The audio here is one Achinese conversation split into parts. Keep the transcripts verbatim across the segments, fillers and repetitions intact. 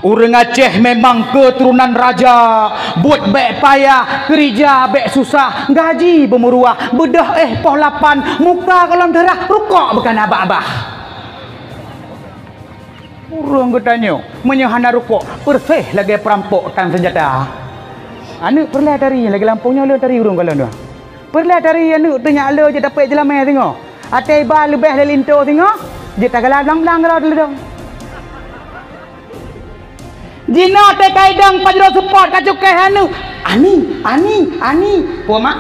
Ureuëng Aceh memang keuturonan raja, buet bék payah, keurija bék susah, gaji beumeuruah, beudôh éh poh lapan, muka gohlom teurah, rukok bukon abah-abah. Ureuëng geutanyoe meunyoe hana rukok, peureséh lagée peurampok tan seunjata. Aneuëk peureulée tari lagée lampôh nyoe le tari ureuëng kalon dua. Peureulée tari aneuëk teuh nyak le jeuet tapék jeulamée singoh. Até iba leubeh lé linto singoh, jeuet tagala blang-blang rot leudong. Jinoe teuka idong pajroe seupôt ka cukéh aneuëk. Ani, Ani, Ani. Pumak.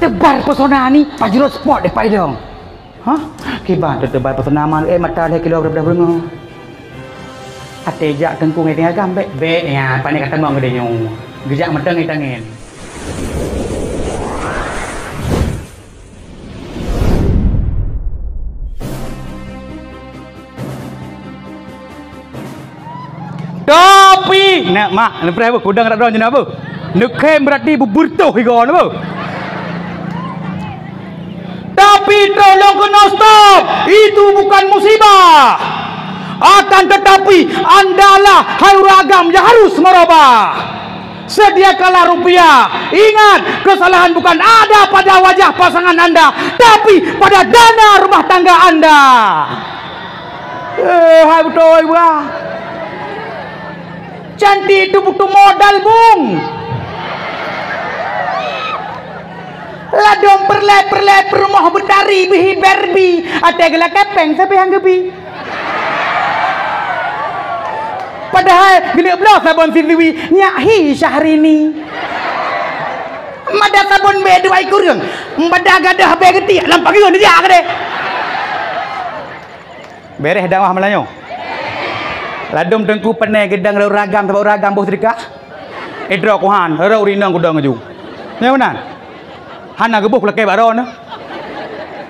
Teubar pesona Ani pajroe seupôt di paidong. Hah? Kiban teuteubal pesona ma, eh, mata lhée kilo beureudah beureudah. Até jak teungku ngieng agam bék, bék, ya, pané ka tamong geude nyoe. Geujak meudang i tangen. Tapi, nak mak, leupah apa? Kudang rak droe jeunah apa? Neukhém berarti beureutoh igo apa? Tapi tolong kena stop. Itu bukan musibah. Akan tetapi, andalah hai ureuëng agam yang harus merubah. Sediakanlah rupiah. Ingat, kesalahan bukan ada pada wajah pasangan anda, tapi pada dana rumah tangga anda. Eh, hai beutôi bah. Cantik itu butuh modal, Bung. Ladom perlée-perlée peurumoh beutari beuhi Barbie, até geulakée péng sabe nyang geubi. Padahai geuneuk bloe sabon siliwi nyak hi Syahrini. Mada sabon bé dua iku reueng, mada gadoh bé geutiek lam pageue neujak keudeh. Beres dakwah malam nyoe. Ladom teungku peunai geudang ragam sabab ragam boh seudeukah. Idroe kuhan, rot urinong kudong aju. Nyoe meunan. Hana geuboh lakée bak droeneuh.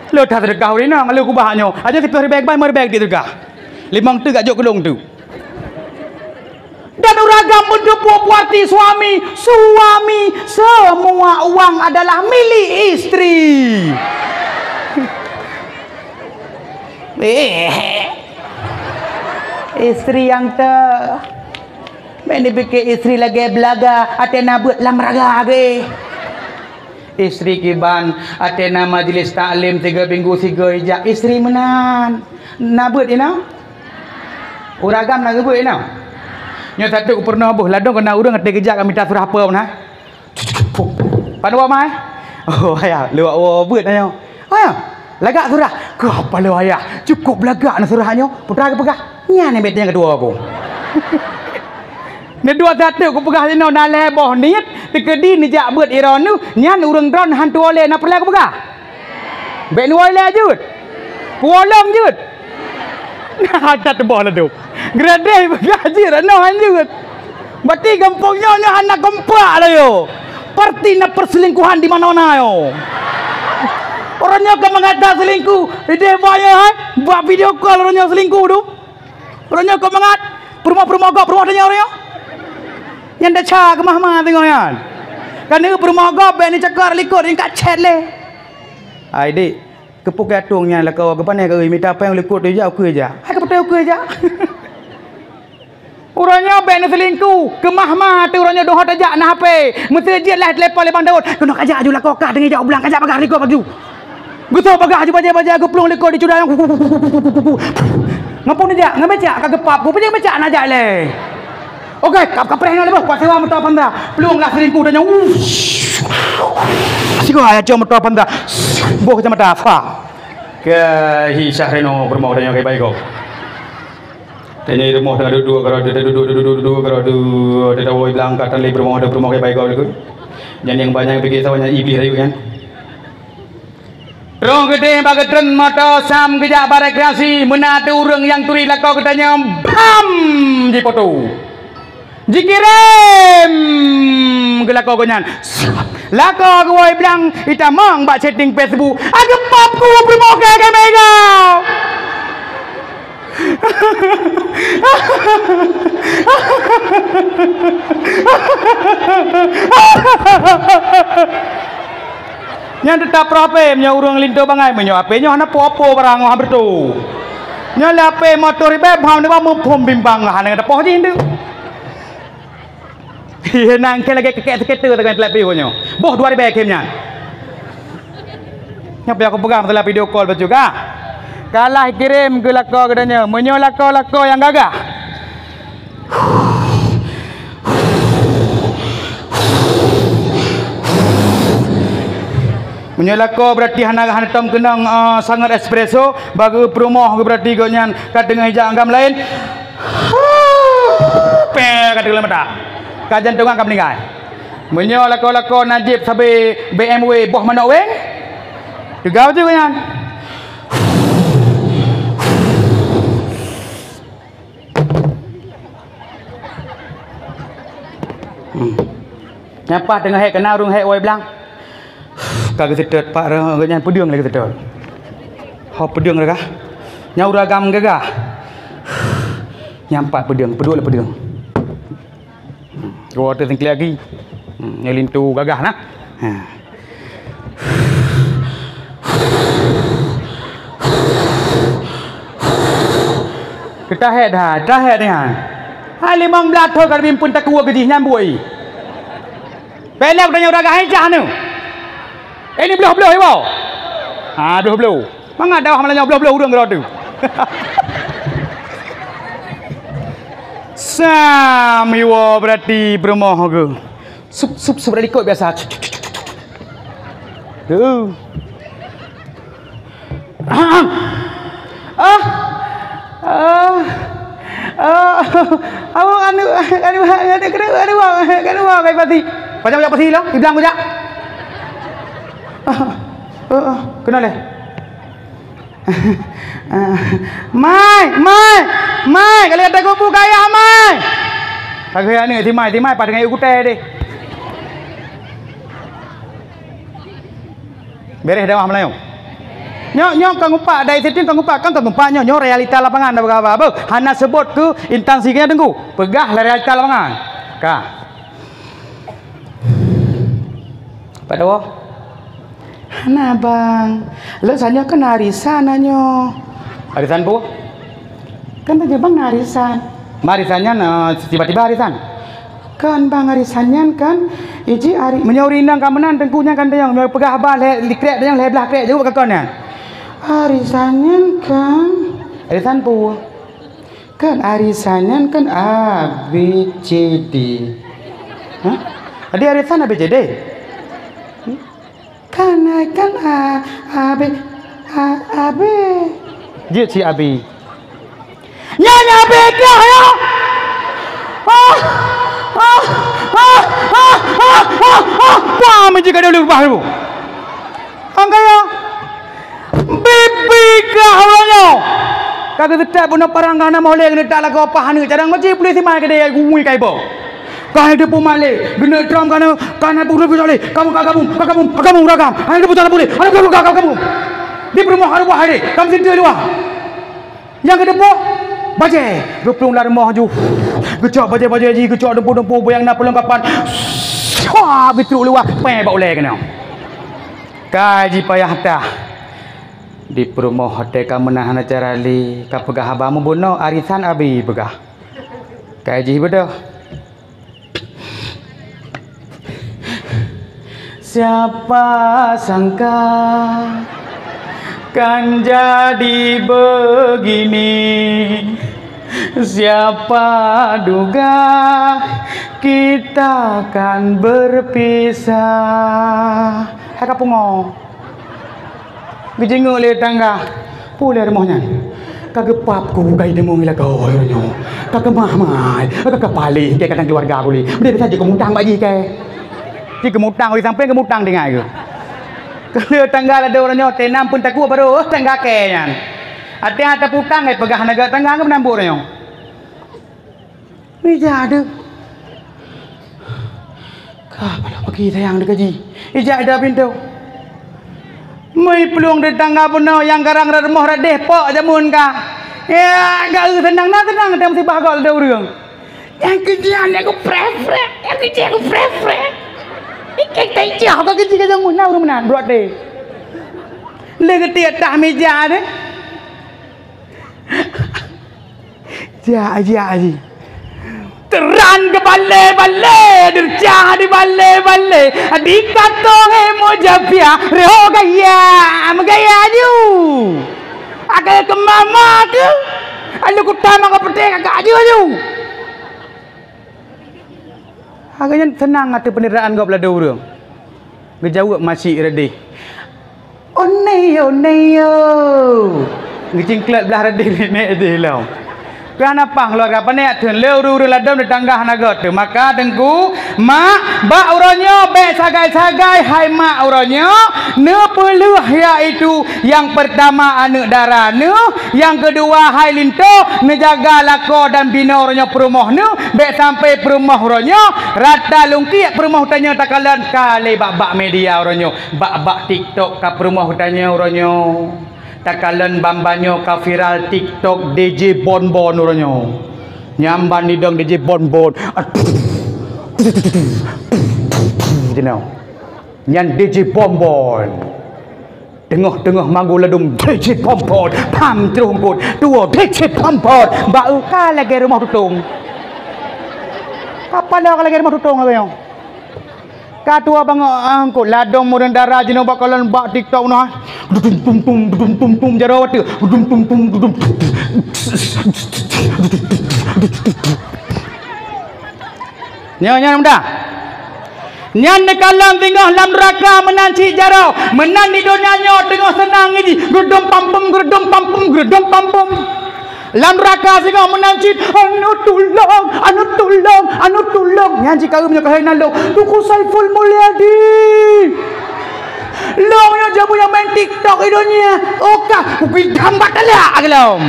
Le that seudeukah urinong, le kubah nyoe. Aja siplôh ribée bai, lima ribée dik seudeukah. Limong teuk gak jok keulong teuk. Dan uragam meuteupeue peue arti suami. Suami, semua uang adalah milik istri. Eh, istri nyang te. Meuneupike istri lagée beulaga, até na beuet lam raga geh. Istri kiban, até na majlis taklim tiga minggu sigoe jak. Istri meunan. Na beuet inoe? Uragam na geubeuet inoe? Nyoe satu peurunoe boh, ladong keu na ureuëng até geujak ka mita surah peue meunan. Pan woe mai? Oh, ayah, luwak woe beuet nyoe. Ayah, lagak surah. Kah paloe ayah, cukup lagak na surah nyoe. Putra geupeugah, nyan nyang bèk nyang keudua boh. Neudua satu kupeugah inoe na lhèe boh niet, teukeudi neujak beuet iroe neuh, nyan ureuëng droen han tuwoe lé na peureulèe kupeugah. Bèk nuwoe lé jeuet. Kuwoe lom jeuet. Hana teuboh ladôm. Gradeh peugah jeuet, anoe han jeuet. Berarti gampông nyoe, nyoe hana kompak laju. Berarti na perselingkuhan di mana-mana nyoe. Ureuëng nyoe ka mangat that selingkuh. Ideh bak nyoe, hai. Bak video call ureuëng nyoe selingkuh tu. Ureuëng nyoe ka mangat. Peurumoh-peurumoh gob, peurumoh tanyoe ureuëng nyoe. Nyan desya keumah-mah teungoh nyan. Ka neueu peurumoh gob, bèk neucakar likot, ringkat chat lé. Hai, dik. Keupeue keu atong nyan lakoe geupanéh keu mita péng likot ijak ukeue jak. Hai keupeue ukeue jak? Uroe nyoe bèk neuselingkuh, keumah-mah teuh uroe nyoe dong ho tajak na H P. Meuseu jeuet lah telepon lé bang Daud, keunoe kajak aju lakoe kah deungon jak u blang kajak bagah likot baju. Geutoh bagah aju bajèe-bajèe geuplueng likot di cuda nyang. Ngon peue neujak, ngon becak ka geupap, ku peue becak na jak lé. Oke, kap kapreh na leubeh, kuat sewa moto Avanza. Plueng lah selingkuh tanya. Sigoe ayah cok moto Avanza. Boh kacamata, fa. Ke hi Syahreno peurumoh tanya ke baik kau. Tanya rumoh tengah duduk, kalau dia duduk, duduk, duduk, duduk, kalau dia, dia tahu bilang angkatan lé peurumoh, ada peurumoh ke baik kau lagi. Nyan nyang banyak pikir sawan nyan iblis rayu nyan. Troh geudeh bak geutreun moto Sam geujak bak rekreasi, meunan teuh ureuëng nyang turi lakoe geutanyoe bam jipoto. Jikirém geulakoe gobnyan. Lakoe geuwoe blang itamong bak chatting Facebook. Ageupap ku peurumoh keu mega. Nyan teutap roh H P meunyoe ureuëng linto bangai, meunyoe H P nyoe hana po-po barang, hana beutôi. Nyoe lapée motor ribée, bang nibak muphom bimbang hana teupôh jih tu. Nang kén lagée keukék sekeute teungoh teulapée nyoe. Boh dua ribée kém nyan. Nyoe pih aku peugah masalah video call bacut ka. Kalah kirém keu lakoe geutanyoe. Meunyoe lakoe-lakoe nyang gagah. Meunyoe lakoe berarti hana, hana tom keunong, eh, sangat espresso, bagi peurumoh berarti gobnyan ka teungoh ijak agam laén. Peh ka teuleumata. Ka jantungan ka meuninggai. Meunyoe lakoe-lakoe Najib sabe B M W boh manok weng, teuga bacut nyan. Hmm. Nyan paih teungoh hék keunan ureuëng hék woe blang. Ka geuseutôt pak nyan peudeueng lé geuseutôt. Ho peudeueng gagah. Nyan ureuëng agam gagah. Nyan pat peudeueng, peuduek lé peudeueng. Dua ratus singklik lagi. Hmm, nyoe linto gagah nah. Ha. Teuhek dah, teuhek dah. Ha, limong blaih thon ka mimpun takue keu jih nyan bui. Pelek udah nyoe udah gahai cah nu. Eh, ini bloh-bloh iwoe. Ha, bloh-bloh. Mangat dakwah malam nyoe bloh-bloh ureuëng keudroe tu. Sam iwoe berarti peurumoh geuh. Sup, sup, sup dari kot biasa. Tu. Ah. Ah. Ah. Ah. Awak anu, anu, anu, anu, anu, anu, anu, kai pasi. Pacang jak pasi lo, iblang kujak. Ah. Ah. Ah. Kenal eh? Mai, mai, mai, kalau kata kubu kaya mai. Kagak aneuk si mai, si mai pas dengan yue kutai deh. Bereh dakwah Melayu. Nyok, nyok kang upak, dai siting kang upak, kang, kang upak nyok, nyok realita lapangan dah berapa, apa? Hana sebut ke instansi kena tunggu. Peugah lah realita lapangan. Ka. Pat dawa? Hana, Bang. Lôn sanyoe kan arisan nyoe. Arisan peue? Kan tanya Bang na arisan. Ma arisan nyan, eh, tiba-tiba arisan? Kan, Bang, arisan nyan kan iji ari, meunyoe ureueng inong ka meunan teungku nyan kan tanyong, meunyoe peugah haba lhèe, lhèe krek tanyong, lhèe blaih krek jaweueb ka kon nyan. Arisan nyan kan. Arisan peue? Kan arisan nyan kan A, B, C, D. Hah? Adi arisan A, B, C, D? Kan, kan A, A, B, A, A, B. Jeuet si A B. Nyan A B kah ya? Ah, ah, ah. Pah, meuji ka dulu bah tu. Angkaya. Bibi kah awak nyoe. Ka geuseutôt bunoe parang ka hana moh lé keuneuk tak lagoe pah aneuk cadang maci puléh simai keudè gui kai boh. Ka hana teupeu malé, geuneuk trom ka hana, ka hana peureulèe peucalé. Kamu ka gabung, ka gabung, ka gabung ragam. Hana teupeu jalan puléh, hana teupeu ka gabung. Di peurumoh ka rumoh hai deh, kamu sinteu luwah. Nyang keudua, bajèe. Geuplueng lam rumoh ju. Geucok bajèe-bajèe jih, geucok dumpu-dumpu, buyang na peulengkapan. Swa, geutrok luwah, pèe bak ulèe keunoe. Ka jipayah tah. Di peurumoh watèe ka meunan hana cara lé, ka peugah haba meubunoe arisan A B peugah. Ka jih beudôh. Siapa sangka kan jadi begini. Siapa duga kita kan berpisah. Hai ka pungo. Geujingok lé tangga. Peue lé rumoh nyan? Ka geupap ku gai deungon lagoe nyoe. Ka keumah mai, ka, ka paléh, ka kadang keuluwarga ku lé. Beude biasa jeuet keumutang bak jih kèe. Jeuet keumutang, di sampéng keumutang tinggai keuh. Ka lé tangga ladôm nyoe, teuh nam pun takue baru, oh, tangga kèe nyan. Até hana taputang, eh, peugah hana gèt tangga keuh meunambor nyoe. Ija deuh. Ka paloe pagi sayang deuh kaji. Ija deuh pintoe. Meuplueng di tangga bunoe nyang garang rat rumoh rat deh pok jameun ka. Ya, geu seunang na seunang teuh musibah gol deuh ureueng. Nyang keujian nyang preh-preh, nyang keujian preh-preh. Ikek tai cah ka keuji ka jameun na ureueng meunan brok deh. Lé geutiek tah mija deh. Jak, jak, ji. Teuran keu balée-balée, deucah di balée-balée, di katong ilmu japiah, roh gaya, meugaya aju. Akai keu mama tu, alu kutam angkat peutek kakak aju, aju. Hana nyan seunang ateueh peunderaan gob ladôm ureuëng. Geujaweueb masyik reudeh. "Oneyo, oneyo." Geucingklot blah reudeh nenek jih lom. Keu hana pang keuluwarga panéh theun lé ureuëng-ureuëng ladôm di tangga hana göt teuh. Maka teungku, mak, bak uroe nyoe bék sagai-sagai hai mak uroe nyoe neupeuleueh, yaitu nyang peurtama aneuëk dara neuh, nyang keudua hai linto neujaga lakoe dan binoe uroe nyoe peurumoh neuh, bék sampai peurumoh uroe nyoe rata lungkiek peurumoh tanyoe takalon ka lé bak-bak media uroe nyoe. Bak-bak TikTok ka peurumoh geutanyoe uroe nyoe. Takalon bamba nyoe ka viral TikTok D J Bonbon uroe nyoe. Nyan ban idong D J Bonbon. Jinoe. Nyan D J Bonbon. Teungoh-teungoh manggu ladôm D J Bonbon. Pam teurungkot. Tuwo D J Bonbon. Bak ka lagée rumoh tutong. Kapala ka lagée rumoh tutong lagée nyoe. Ka tuwo bangai angkot ladôm ureuëng dara jinoe bak kalon bak TikTok noh. Dudum tum tum, dudum tum tum, jaroe watée. Dudum tum tum, dudum. Nyoe, nyoe muda. Nyan neukalon singoh lam nuraka meunan cit jaroe, meunan di donya nyoe teungoh seunang jih. Geurdom pampum, geurdom pampum, geurdom pampum. Lam nuraka singoh meunan cit, "Anu tulông, anu tulông, anu tulông." Nyan cit kareuna nyoe keuhai na lông, "Teungku Saiful Mulyadi." Lông nyoe jabu nyang main TikTok di donya. Oka, kupi dambat talak ageulom.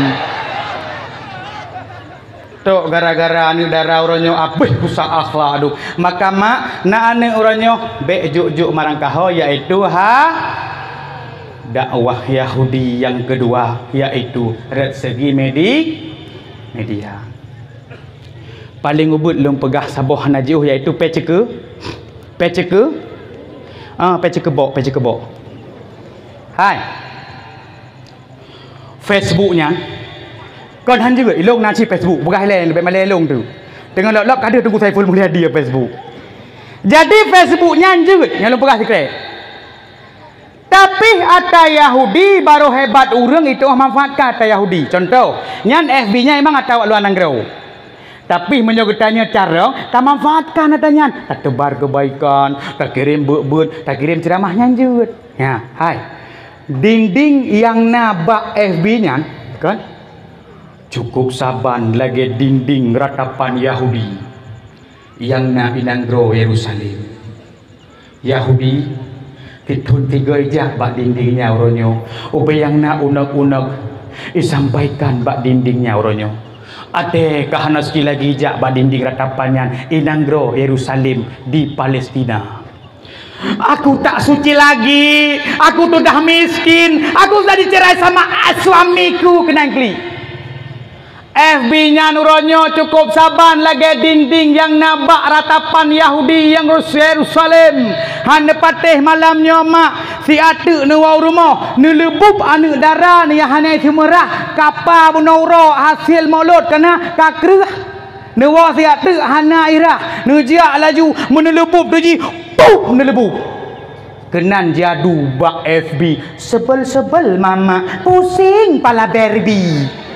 Tok gara-gara aneuëk dara uroe nyoe abéh rusak akhlak, aduh. Maka mak, na aneuëk uroe nyoe bék juk-juk marang kaho, yaitu ha dakwah Yahudi nyang keudua, yaitu rot segi medi-, media. Paléng ubit lôn peugah saboh hana jiôh, yaitu peceke, peceke, ah, peceke bok, peceke bok. Hai. Facebook nyan, kon han jeuet, ilông na cit Facebook, peugah ilée leubeh malée ilông tu. Teungoh lop-lop ka deuh Teungku Saiful Mulyadi ya Facebook. Jadi Facebook nyan jeuet, nyang lôn peugah sikrék. Tapi ata Yahudi barô hebat ureuëng itu manfaatkan ata Yahudi. Contoh, nyan F B nyan memang ata awak luwa nanggroe. Tapi meunyoe geutanyoe carông, tamanfaatkan ata nyan, tateubar keubaikan, takirém beuet-beuet, takirém ceuramah nyan jeuet. Nya, hai. Dinding nyang na bak F B nyan, kan? Cukup saban lagée dinding ratapan Yahudi nyang na i nanggroe Yerusalem. Yahudi, keuthon tiga ijak bak dinding nyan uroe nyoe, ubé nyang na unek-unek isampaikan bak dinding nyan uroe nyoe. Até ka hana seuci lagi ijak bak dinding ratapan nyan i nanggroe Yerusalem di Palestina. Aku tak suci lagi, aku sudah miskin, aku sudah dicerai sama suamiku, keunan klik. F B nyan uroe nyoe cukup saban lagée dinding nyang na bak ratapan Yahudi nyang rus Yerusalem. Hana patéh malam nyoe mak, siat teuk neuwoe u rumoh, neuleubueb aneuëk dara nyang hana seumeurah, kapa bunoe uroe hasil mulod kana ka kreueh. Neuwoe siat teuk hana irah, neujak laju meuneuleubueb tu jih, puh neuleubueb. Keunan jadu bak F B, sebel-sebel mama, pusing pala Barbie.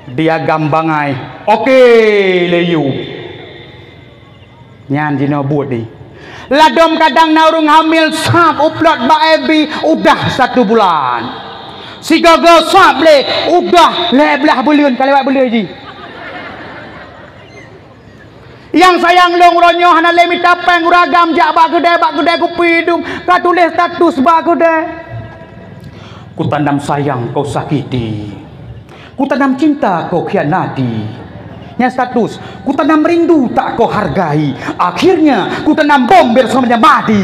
Diagam bangai, oke, lé yue. Nyan jinoe buet ni. Ladôm kadang na ureuëng hamil sab uplot bak F B udah satu bulan. Sigoe-goe sab lé udah lhée blaih buleuen ka lewat buleuen jih. Nyang sayang lôn uroe nyoe hana lé mita péng ureuëng agam jak bak keudée, bak keudée kupi dum ka tuléh status bak keudée. Kutanam sayang kau sakiti. Kutanam cinta kau khianati. Nyan status, kutanam rindu tak kau hargai. Akhirnya, kutanam bom bersama mati.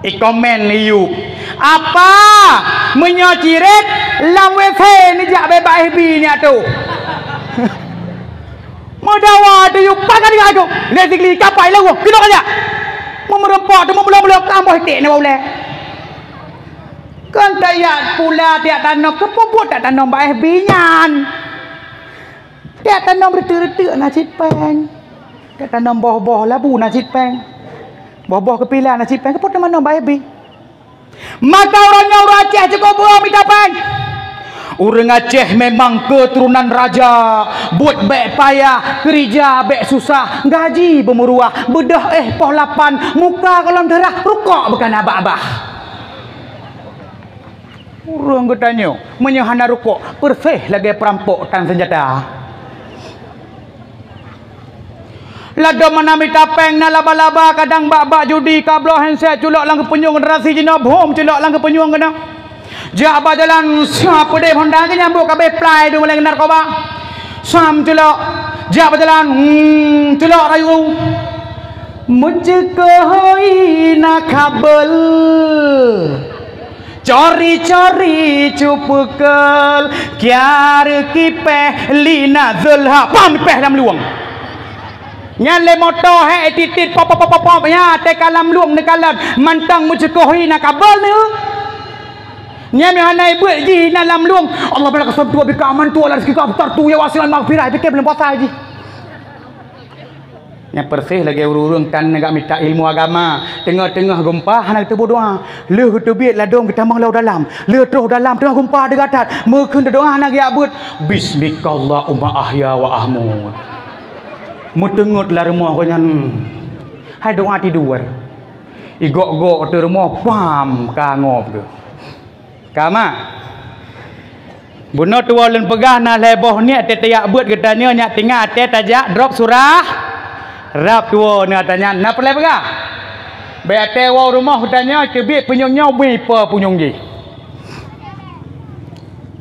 Ikomen Iyub, "Apa? Meunyoe cirét, lam W C neujak bebas F B nyak tu." Meudawa tu yue pakat dengan aku. Lé sigli kapai lawah, keunoe kajak. Meumeurumpok tu meumulok-mulok kamboh iték nibak ulée. Kon tajak pula tajak tanom, keupeue buet tajak tanom bak F B nyan? Tajak tanom reuteuek-reuteuek na cit péng. Tajak tanom boh-boh labu na cit péng. Boh-boh keupila na cit péng. Keupeue tanom bak F B? Maka uroe nyoe ureuëng Aceh cukôp beuo mita péng. Ureuëng Aceh memang keuturonan raja, buet bék payah, keurija bék susah, gaji beumeuruah, beudôh éh poh lapan, muka gohlom deurah, rukok bukon babah. Ureuëng geutanyoe meunyoe hana rukok, peureséh lagée peurampok tan seunjata. Ladôm hana mita péng, na laba-laba, kadang bak-bak judi, ka bloe handset, culok lam geupeunyueng, generasi jinoe bhom culok lam geupeunyueng keunoe. Jak bak jalan, siap peudeh honda, geunyambok kabeh plai dum lé narkoba. Sam culok, jak bak jalan, hmm, culok rayu. Meuceukoh hôi na kabel. Cori-cori cupeukeul, kiara kipéh lina zeulha, pam pipéh lam luwang. Nyan lé moto hék titit pop, pop, pop, pop, pop, nyan teuka lam luwang neukalon, mantong meuceukoh hôi na kabel neu. Nyan meuhana ibeuet jih na lam luwang. Allah bala kasam tua bika aman tua la rezeki ka putar tu ya wasilan maghfirah, pikir bulan puasa jih. Nyang peureséh lagée ureuëng-ureuëng tan neugak mita ilmu agama, teungoh-teungoh geumpa hana geuteubiet doa. Lheueh geuteubiet ladôm geutamong lam dalam. Lheueh troh dalam teungoh geumpa deugatat. Meukheun doa hana geujak beuet. Bismikallahumma ahya wa ahmud. Meuteungeut lam rumoh geuh nyan. Hai doa tidur. Igok-gok teuk rumoh pam ka ngop geuh. Ka mak. Bunoe tuwoe lôn peugah na lhée boh niet até tajak beuet geutanyoe nyak tinggai até tajak drop surah rab tuwoe na tanyan na peureulée peugah. Bék até woe rumoh geutanyoe teubiet punyueng nyoe bui po punyueng jih.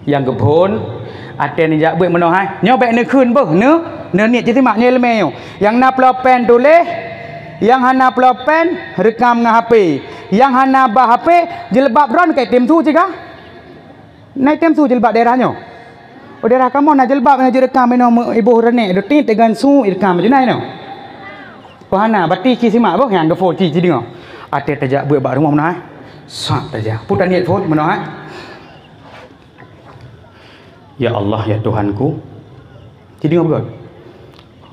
Nyang geuphon até neujak beuet meunoe hai. Nyoe bék neukheun beuh neu, neu niet cit simak nyoe leumé nyoe. Nyang na plopen tuléh, nyang hana plopen reukam ngon H P. Nyang hana ba H P, jilbab droen ka item su cit ka. Na item su jilbab daerah nyoe. Oh, daerah kamoe na jilbab nyang jeuet reukam inoe meu-, iboh renek deuti teungon su ireukam jih na inoe. Ko hana, bati ci simak boh nyang geuphon ci jideungoe. Até tajak beuet bak rumoh meunoe hai. Sat tajak. Peue taniet phon meunoe hai. Ya Allah, ya Tuhanku. Ci deungoe beugöt.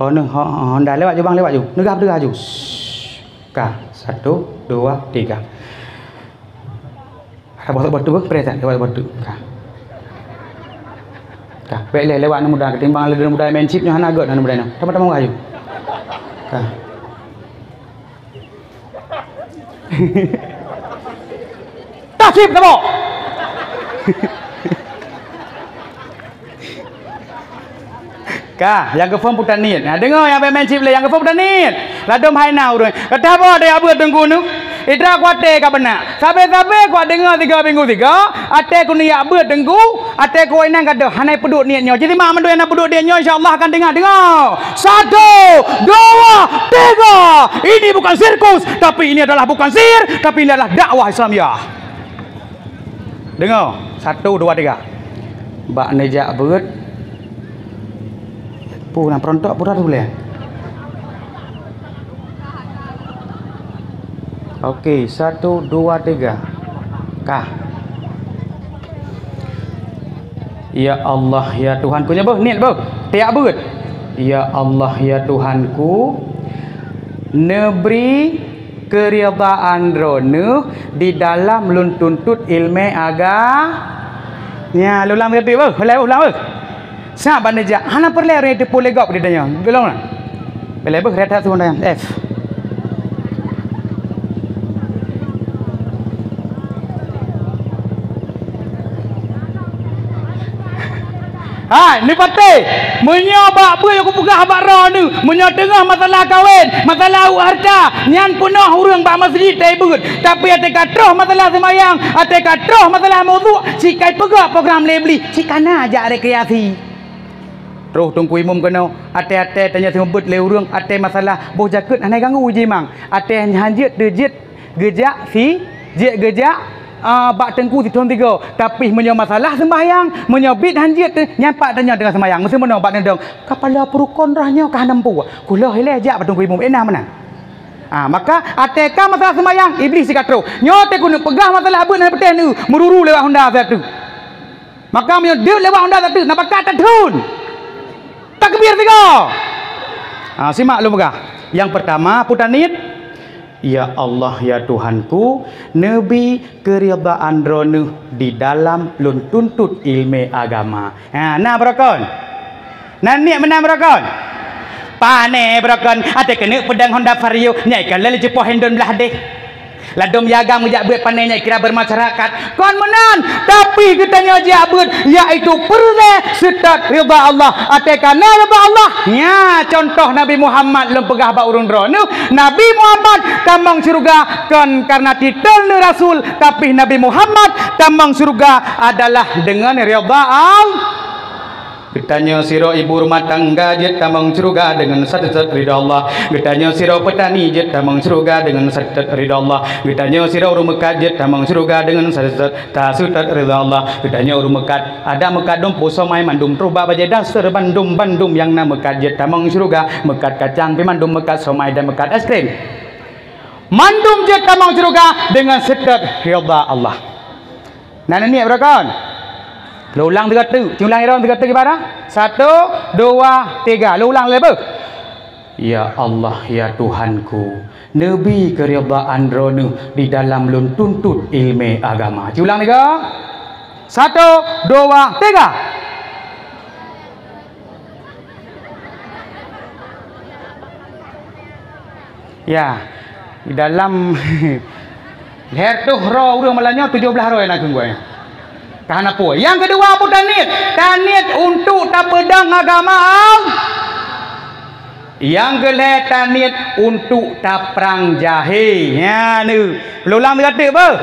Ho neuh, ho, ho, honda lewat ju bang, lewat ju. Neugah, neugah ju. Ka, satu, dua, tiga. Ada batu-batu, bang, peretan, lewat batu. Ka. Ka, baik leh, lewat ni muda, ketimbang lé muda main chip nyoe hana göt, hana muda nyoe. Teuma-teuma ju. Ka. Tasib tabo. Ka, nyang geuphon peue taniet. Nah, deungoe nyang main chip lé, nyang geuphon peue taniet. Ladom hai na ureueng. Ka tabo daya beuet teungku nu. Idra kuaté ka beuna. Sabe-sabe kuat deungoe tiga minggu tiga, até ku neujak beuet teungku, até ku inan gadoh, hana peuduek niet nyoe. Jadi mak mandum nyang peuduek niet nyoe, insya Allah akan deungoe. Deungoe. Satu, dua, tiga. Ini bukan sirkus, tapi ini adalah bukan sihir, tapi ini adalah dakwah Islamiyah. Deungoe, satu, dua, tiga. Bak neujak beuet. Peue na peurontok peue na tuléh. Oke, satu, dua, tiga. Kah. Ya Allah, ya Tuhanku, nyoe beuh, niet beuh. Tiak beuet. Ya Allah, ya Tuhanku, neubri keuridaan Droeneuh di dalam lôn tuntot ileumé aga-, nya, lôn ulang lagèe beuh, ulang beuh, ulang beuh. Sab bak neujak, hana peureulèe ureueng teupeue lé gob di donya. Golom na. Peureulèe beuh, rèt that su dayang. F. Hai, neupatéh. Meunyoe bak beuet nyang kupeugah bak droeneuh, meunyoe teungoh masalah kawén, masalah hareuta, nyan peunoh ureueng bak masjid tai beuet. Tapi até ka troh masalah seumayang, até ka troh masalah mudhu, sikai peugah program lé Iblih, sikana jak rekreasi. Troh Teungku Imum keunoe, até-até tanyoe seumeubeuet lé ureueng, até masalah boh jakeuet hana ganggu jimang. Até hanjeuet teujeuet geujak si, jeuet geujak, a, bak teungku sithôn sigoe. Tapi meunyoe masalah seumbahyang, meunyoe bit hanjeuet teu, nyan pat tanyoe teungoh seumbahyang. Meuseu meunoe bak neudong, kapala peurukon roh nyoe ka hana muphom. Kuloh ilèe jak bak Teungku Imum, eh, na meunan. Ah, maka até ka masalah seumayang, Iblih sikatroh. Nyoe teuh keuneuk peugah masalah abeuet hana peutéh neu, meururu lewat honda satu. Maka meunyoe deuek lewat honda satu, na bakat tathon. Takbir tiga. Ah, simak lôn peugah. Yang pertama, peue taniet? Ya Allah, ya Tuhanku, neubi keuridaan Droeneuh di dalam lôn tuntot ileumèe agama. Ha, na beurokon. Na niet meunan beurokon. Pane beurokon, até keuneuk peudong Honda Vario, nyan ka lheueh jipoh indon blah deh. Ladôm agam geujak beuet pane nyan kira bermasyarakat. Kon meunan, tapi geutanyoe jak beuet, yaitu peureulèe seutôt ridha Allah. Até ka na ridha Allah, nyan contoh Nabi Muhammad lôn peugah bak ureueng droeneuh. Nabi Muhammad tamong syeuruga kon karena titel neuh rasul, tapi Nabi Muhammad tamong syeuruga adalah deungon ridha Allah. Geutanyoe sidroe ibu rumah tangga jeuet tamong syeuruga deungon sateut-teut ridha Allah. Geutanyoe sidroe peutani jeuet tamong syeuruga deungon sateut-teut ridha Allah. Geutanyoe sidroe ureueng meukat jeuet tamong syeuruga deungon sateut-teut, sateut-teut ridha Allah. Geutanyoe ureueng meukat, adak meukat dumpeue somai mandum, rubah bajèe daster bandum, bandum nyang na meukat jeuet tamong syeuruga, meukat kacang pih mandum, meukat somai dan meukat es krim. Mandum jeuet tamong syeuruga deungon sateut-teut ridha Allah. Na niet beurokon? Lôn ulang tiga teuk. Ci ulang droe tiga teuk ibarat. Satu, dua, tiga. Lôn ulang lé beuh. Ya Allah, ya Tuhanku, neubi keuridaan Droeneuh di dalam lôn tuntot ileumèe agama. Ci ulang tiga. Satu, dua, tiga. Ya, di dalam lhèe reutôh droe ureueng malam nyoe, tujoh blaih droe na keu geuh nyan. Ka hana peue. Nyang keudua peue taniet? Taniet untuk tapeudong agama Allah. Nyang keulhèe taniet untuk taprang jahé. Nyan neuh. Lôn ulang tiga teuk beuh.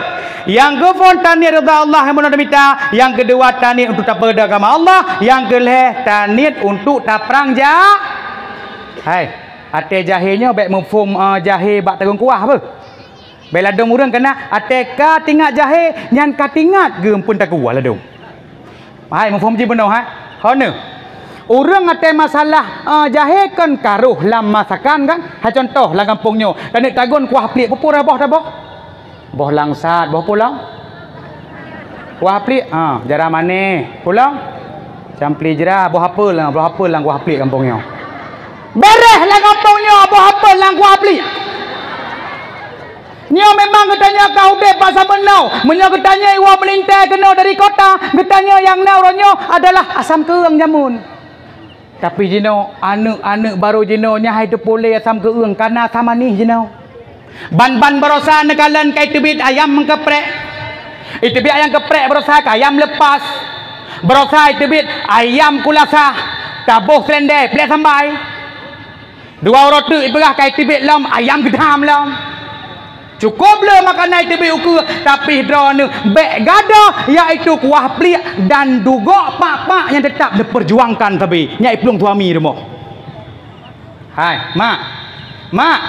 Nyang keuphôn taniet ridha Allah nyang bunoe tamita, nyang keudua taniet untuk tapeudong agama Allah, nyang keulhèe taniet untuk taprang ja-, hai, até jahé nyoe bèk muphom, eh, jahé bak tagong kuah beuh. Bèk ladôm ureueng kana até ka tingat jahé, nyan ka tingat geuh eumpeuen takuah ladôm. Hai, muphom jih bunoe, hai? Hana. Ureueng até masalah, eh, jahé kan ka rôh lam masakan kan? Hai contoh lam gampông nyoe, taneuk tagun kuah pliek, peue-peue boh taboh? Boh langsat, boh peue lom? Kuah pliek, ha, jara manéh, peue lom? Campli jra, boh apel, ha, boh apel lam kuah pliek gampông nyoe. Beureh lam gampông nyoe boh apel lam kuah pliek. Nyoe memang geutanyoe ka udép bak saboh noe. Meunyoe geutanyoe iwoe meulintèe keunoe dari kota, geutanyoe nyang na uroe nyoe adalah asam keueung jameun. Tapi jinoe, aneuk-aneuk barô jinoe nyan hai teupeu lé asam keueung, ka na asam manéh jinoe. Ban-ban baroesa neukalon ka iteubiet ayam meukeprek. Iteubiet ayam keprek baroesa ka ayam leupas. Baroesa iteubiet ayam kulasah, taboh seulendé, plek sambai. Dua uroe teuk ipeugah ka iteubiet lom, ayam geudam lom. Cukôp le makanan iteubiet ukeue, tapi droeneuh bèk gadôh, yaitu kuah pliek dan dugok pak-pak nyang teutap neupeujuangkan sabe, nyan iplueng suami rumoh. Hai, mak. Mak.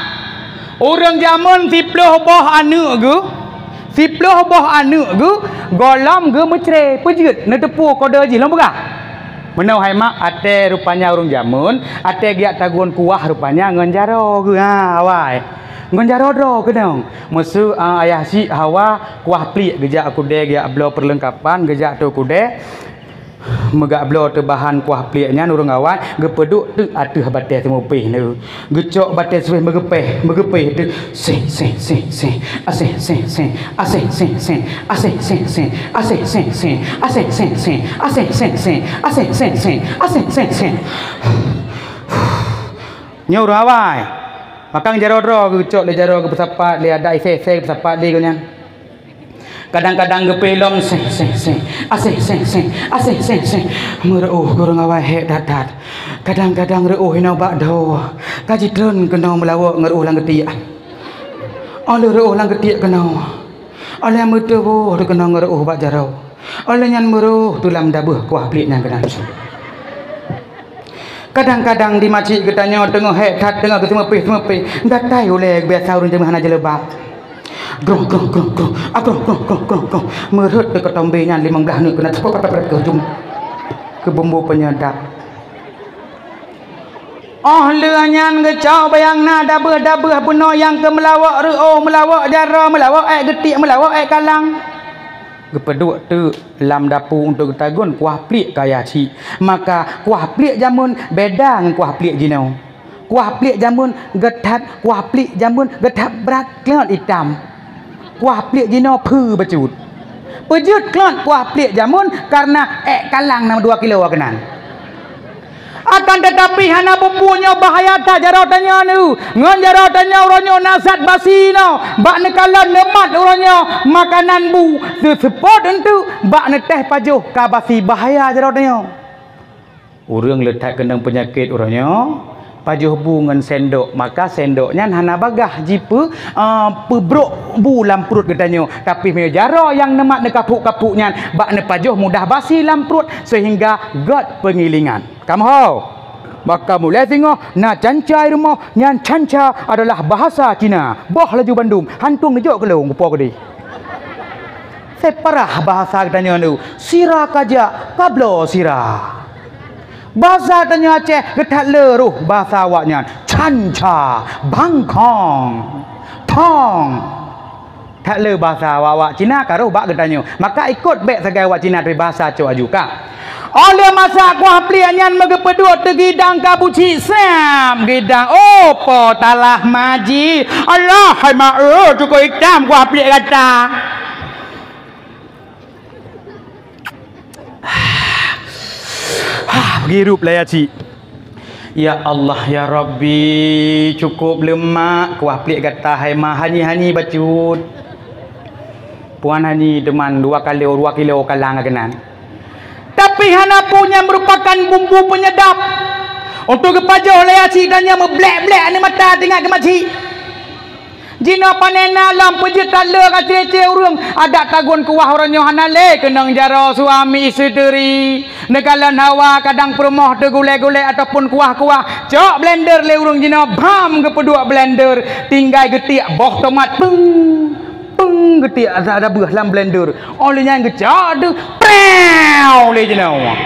Ureueng jameun siploh boh aneuk geuh, siploh boh aneuk geuh, gohlom geuh meucré, peue jeuet, neuteupeue kode jih lôn peugah. Meunoe hai mak, até rupanya ureueng jameun, até geujak tagun kuah rupanya ngon jaroe geuh, ha, awai. Ngon jaroe droe keudong. Meuseu, a, ayah syiek Hawa kuah pliek geujak u keudè geujak bloe peurlengkapan, geujak teuh u keudè. Meugak bloe teuh bahan kuah pliek nyan ureueng awai geupeuduek teuk ateueh batèe seumupéh nyoe. Geucok batèe seumupéh meugeupéh, meugeupéh teuk. Seh, seh, seh, seh. Aseh, seh, seh. Aseh, seh, seh. Aseh, seh, seh. Aseh, seh, seh. Aseh, seh, seh. Aseh, seh, seh. Aseh, seh, seh. Aseh, seh, seh. Nyoe ureueng awai. Maka jaroe droe geucok lé jaroe geupeusapat lé adat isé-isé geupeusapat lé geuh nyan. Kadang-kadang geupeu lom seh, seh, seh. Aseh, seh, seh. Aseh, seh, seh. Meureuoh ureueng awai hék that-that. Kadang-kadang reuoh inoe bak dhoe. Ka jitreun keunoe meulawok ngon reuoh lam geutiek. Óh lheueh reuoh lam geutiek keunoe. Óh lheueh meuteubôh keunoe ngon reuoh bak jaroe. Óh lheueh nyan meurôh teulam dabeuh kuah pliek nyan keunan. Kadang-kadang di masjid geutanyoe teungoh hék that teungoh geuseumeupéh-seumeupéh, gatai ulée biasa ureueng jeumaah hana jilbab. Groh, groh, groh, groh. Ah, groh, groh, groh, groh, groh. Meurhot keu keutombé nyan limong blaih neuk keunan, prat, prat, prat, prat, keu ujong. Keu bumbu penyedap. Óh lheueh nyan geucok bayang na dabeuh-dabeuh bunoe nyang keu meulawok reu'oh, meulawok jaroe, meulawok ék geutiek, meulawok ék kalang. Geupeuduek teuk lam dapu untuk geutagun kuah pliek kaya chik. Maka kuah pliek jameun beda ngon kuah pliek jinoe. Kuah pliek jameun geuthat, kuah pliek jameun geuthat brat kleut itam. Kuah pliek jinoe pheu bacut. Peujeuet kleut kuah pliek jameun kareuna ék kalang na dua kilo keunan. Akan teutapi hana peue-peue nyoe bahaya that jaroe tanyoe neu. Ngon jaroe tanyoe uroe nyoe na zat basi nyoe. Bak neukalon neumat uroe nyoe makanan bu. Teuseupôt eunteuk bak neutéh pajoh ka basi bahaya jaroe tanyoe. Ureuëng le that keunong peunyakét uroe nyoe, pajoh bu ngon sendok, maka sendok nyan hana bagaih jipeu, a, peubrok bu lam pruet geutanyoe. Tapi meunyoe jaroe nyang neumat neukapuk-kapuk nyan, bak neupajoh mudah basi lam pruet seuhingga gét peungilingan. Kamoe ho, maka mulai singoh na canca i rumoh, nyan canca adalah bahasa Cina. Boh laju bandum, hantueng neujok keu lôn, kupo keudeh. Separah bahasa geutanyoe neu, sira kajak kabloe sira. Bahasa tanyoe Aceh geuthat le roh bahasa awaknyan, canca, bangkong, thong. That le bahasa awak-awak Cina ka roh bak geutanyoe. Maka ikot bék sagai awak Cina tapi bahasa cok aju ka. Óh lheueh masak kuah pliek nyan meugeupeuduek teugidang ka buci srab gidang. Oh, po talah maji. Allah, hai mak, oh, cukup itam kuah pliek gata. Hah, meugirup lah ya cik. Ya Allah, ya Rabbi, cukup leumak kuah pliek gata hai ma, hanyi-hanyi bacut. Puan hanyi deman dua kali, dua kilo kalang keunan. Tapi hana peue nyan merupakan bumbu penyedap untuk geupajoh lé aci dan nyang meublek-blek aneuk mata teuingat keu makcik. Jinoe panena lom peujeuet that le ka cre-cre ureuëng, adak tagun kuah uroe nyoe hana lé keunong jaroe suami isteri. Neukalon hawa kadang peurumoh teugulée-gulée ataupun kuah-kuah, cok blender lé ureuëng jinoe bam geupeuduek blender, tinggai geutiek boh tomat peung. Peung geutiek asa dabeuh lam blender. Óh lheueh nyan geucok deuh, preuw lé jinoe.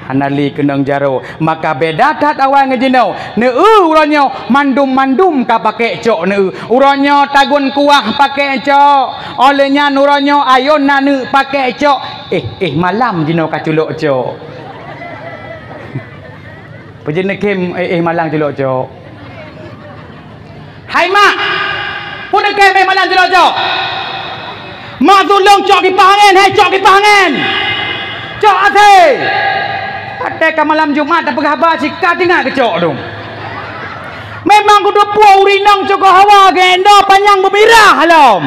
Hana lé keunong jaroe, maka beda that awai ngon jinoe. Neu-eu uroe nyoe mandum-mandum ka pakék cok neu-eu. Uroe nyoe tagun kuah pakék cok. Óh lheueh nyan uroe nyoe ayon na neu pakék cok. Eh, eh, malam jinoe ka culok cok. Peue jeuet neukhém, eh, eh, malam culok cok. Hai mak, peue neukhém, eh, malam culok cok. Mak tulông cok kipah angén, hai cok kipah angén. Cok asai. Até ka malam Jumat tapeugah haba sika teuingat geucok dong. Memang kuteupue ureuëng inong cok hawa geuh, eno panyang beumirah lom.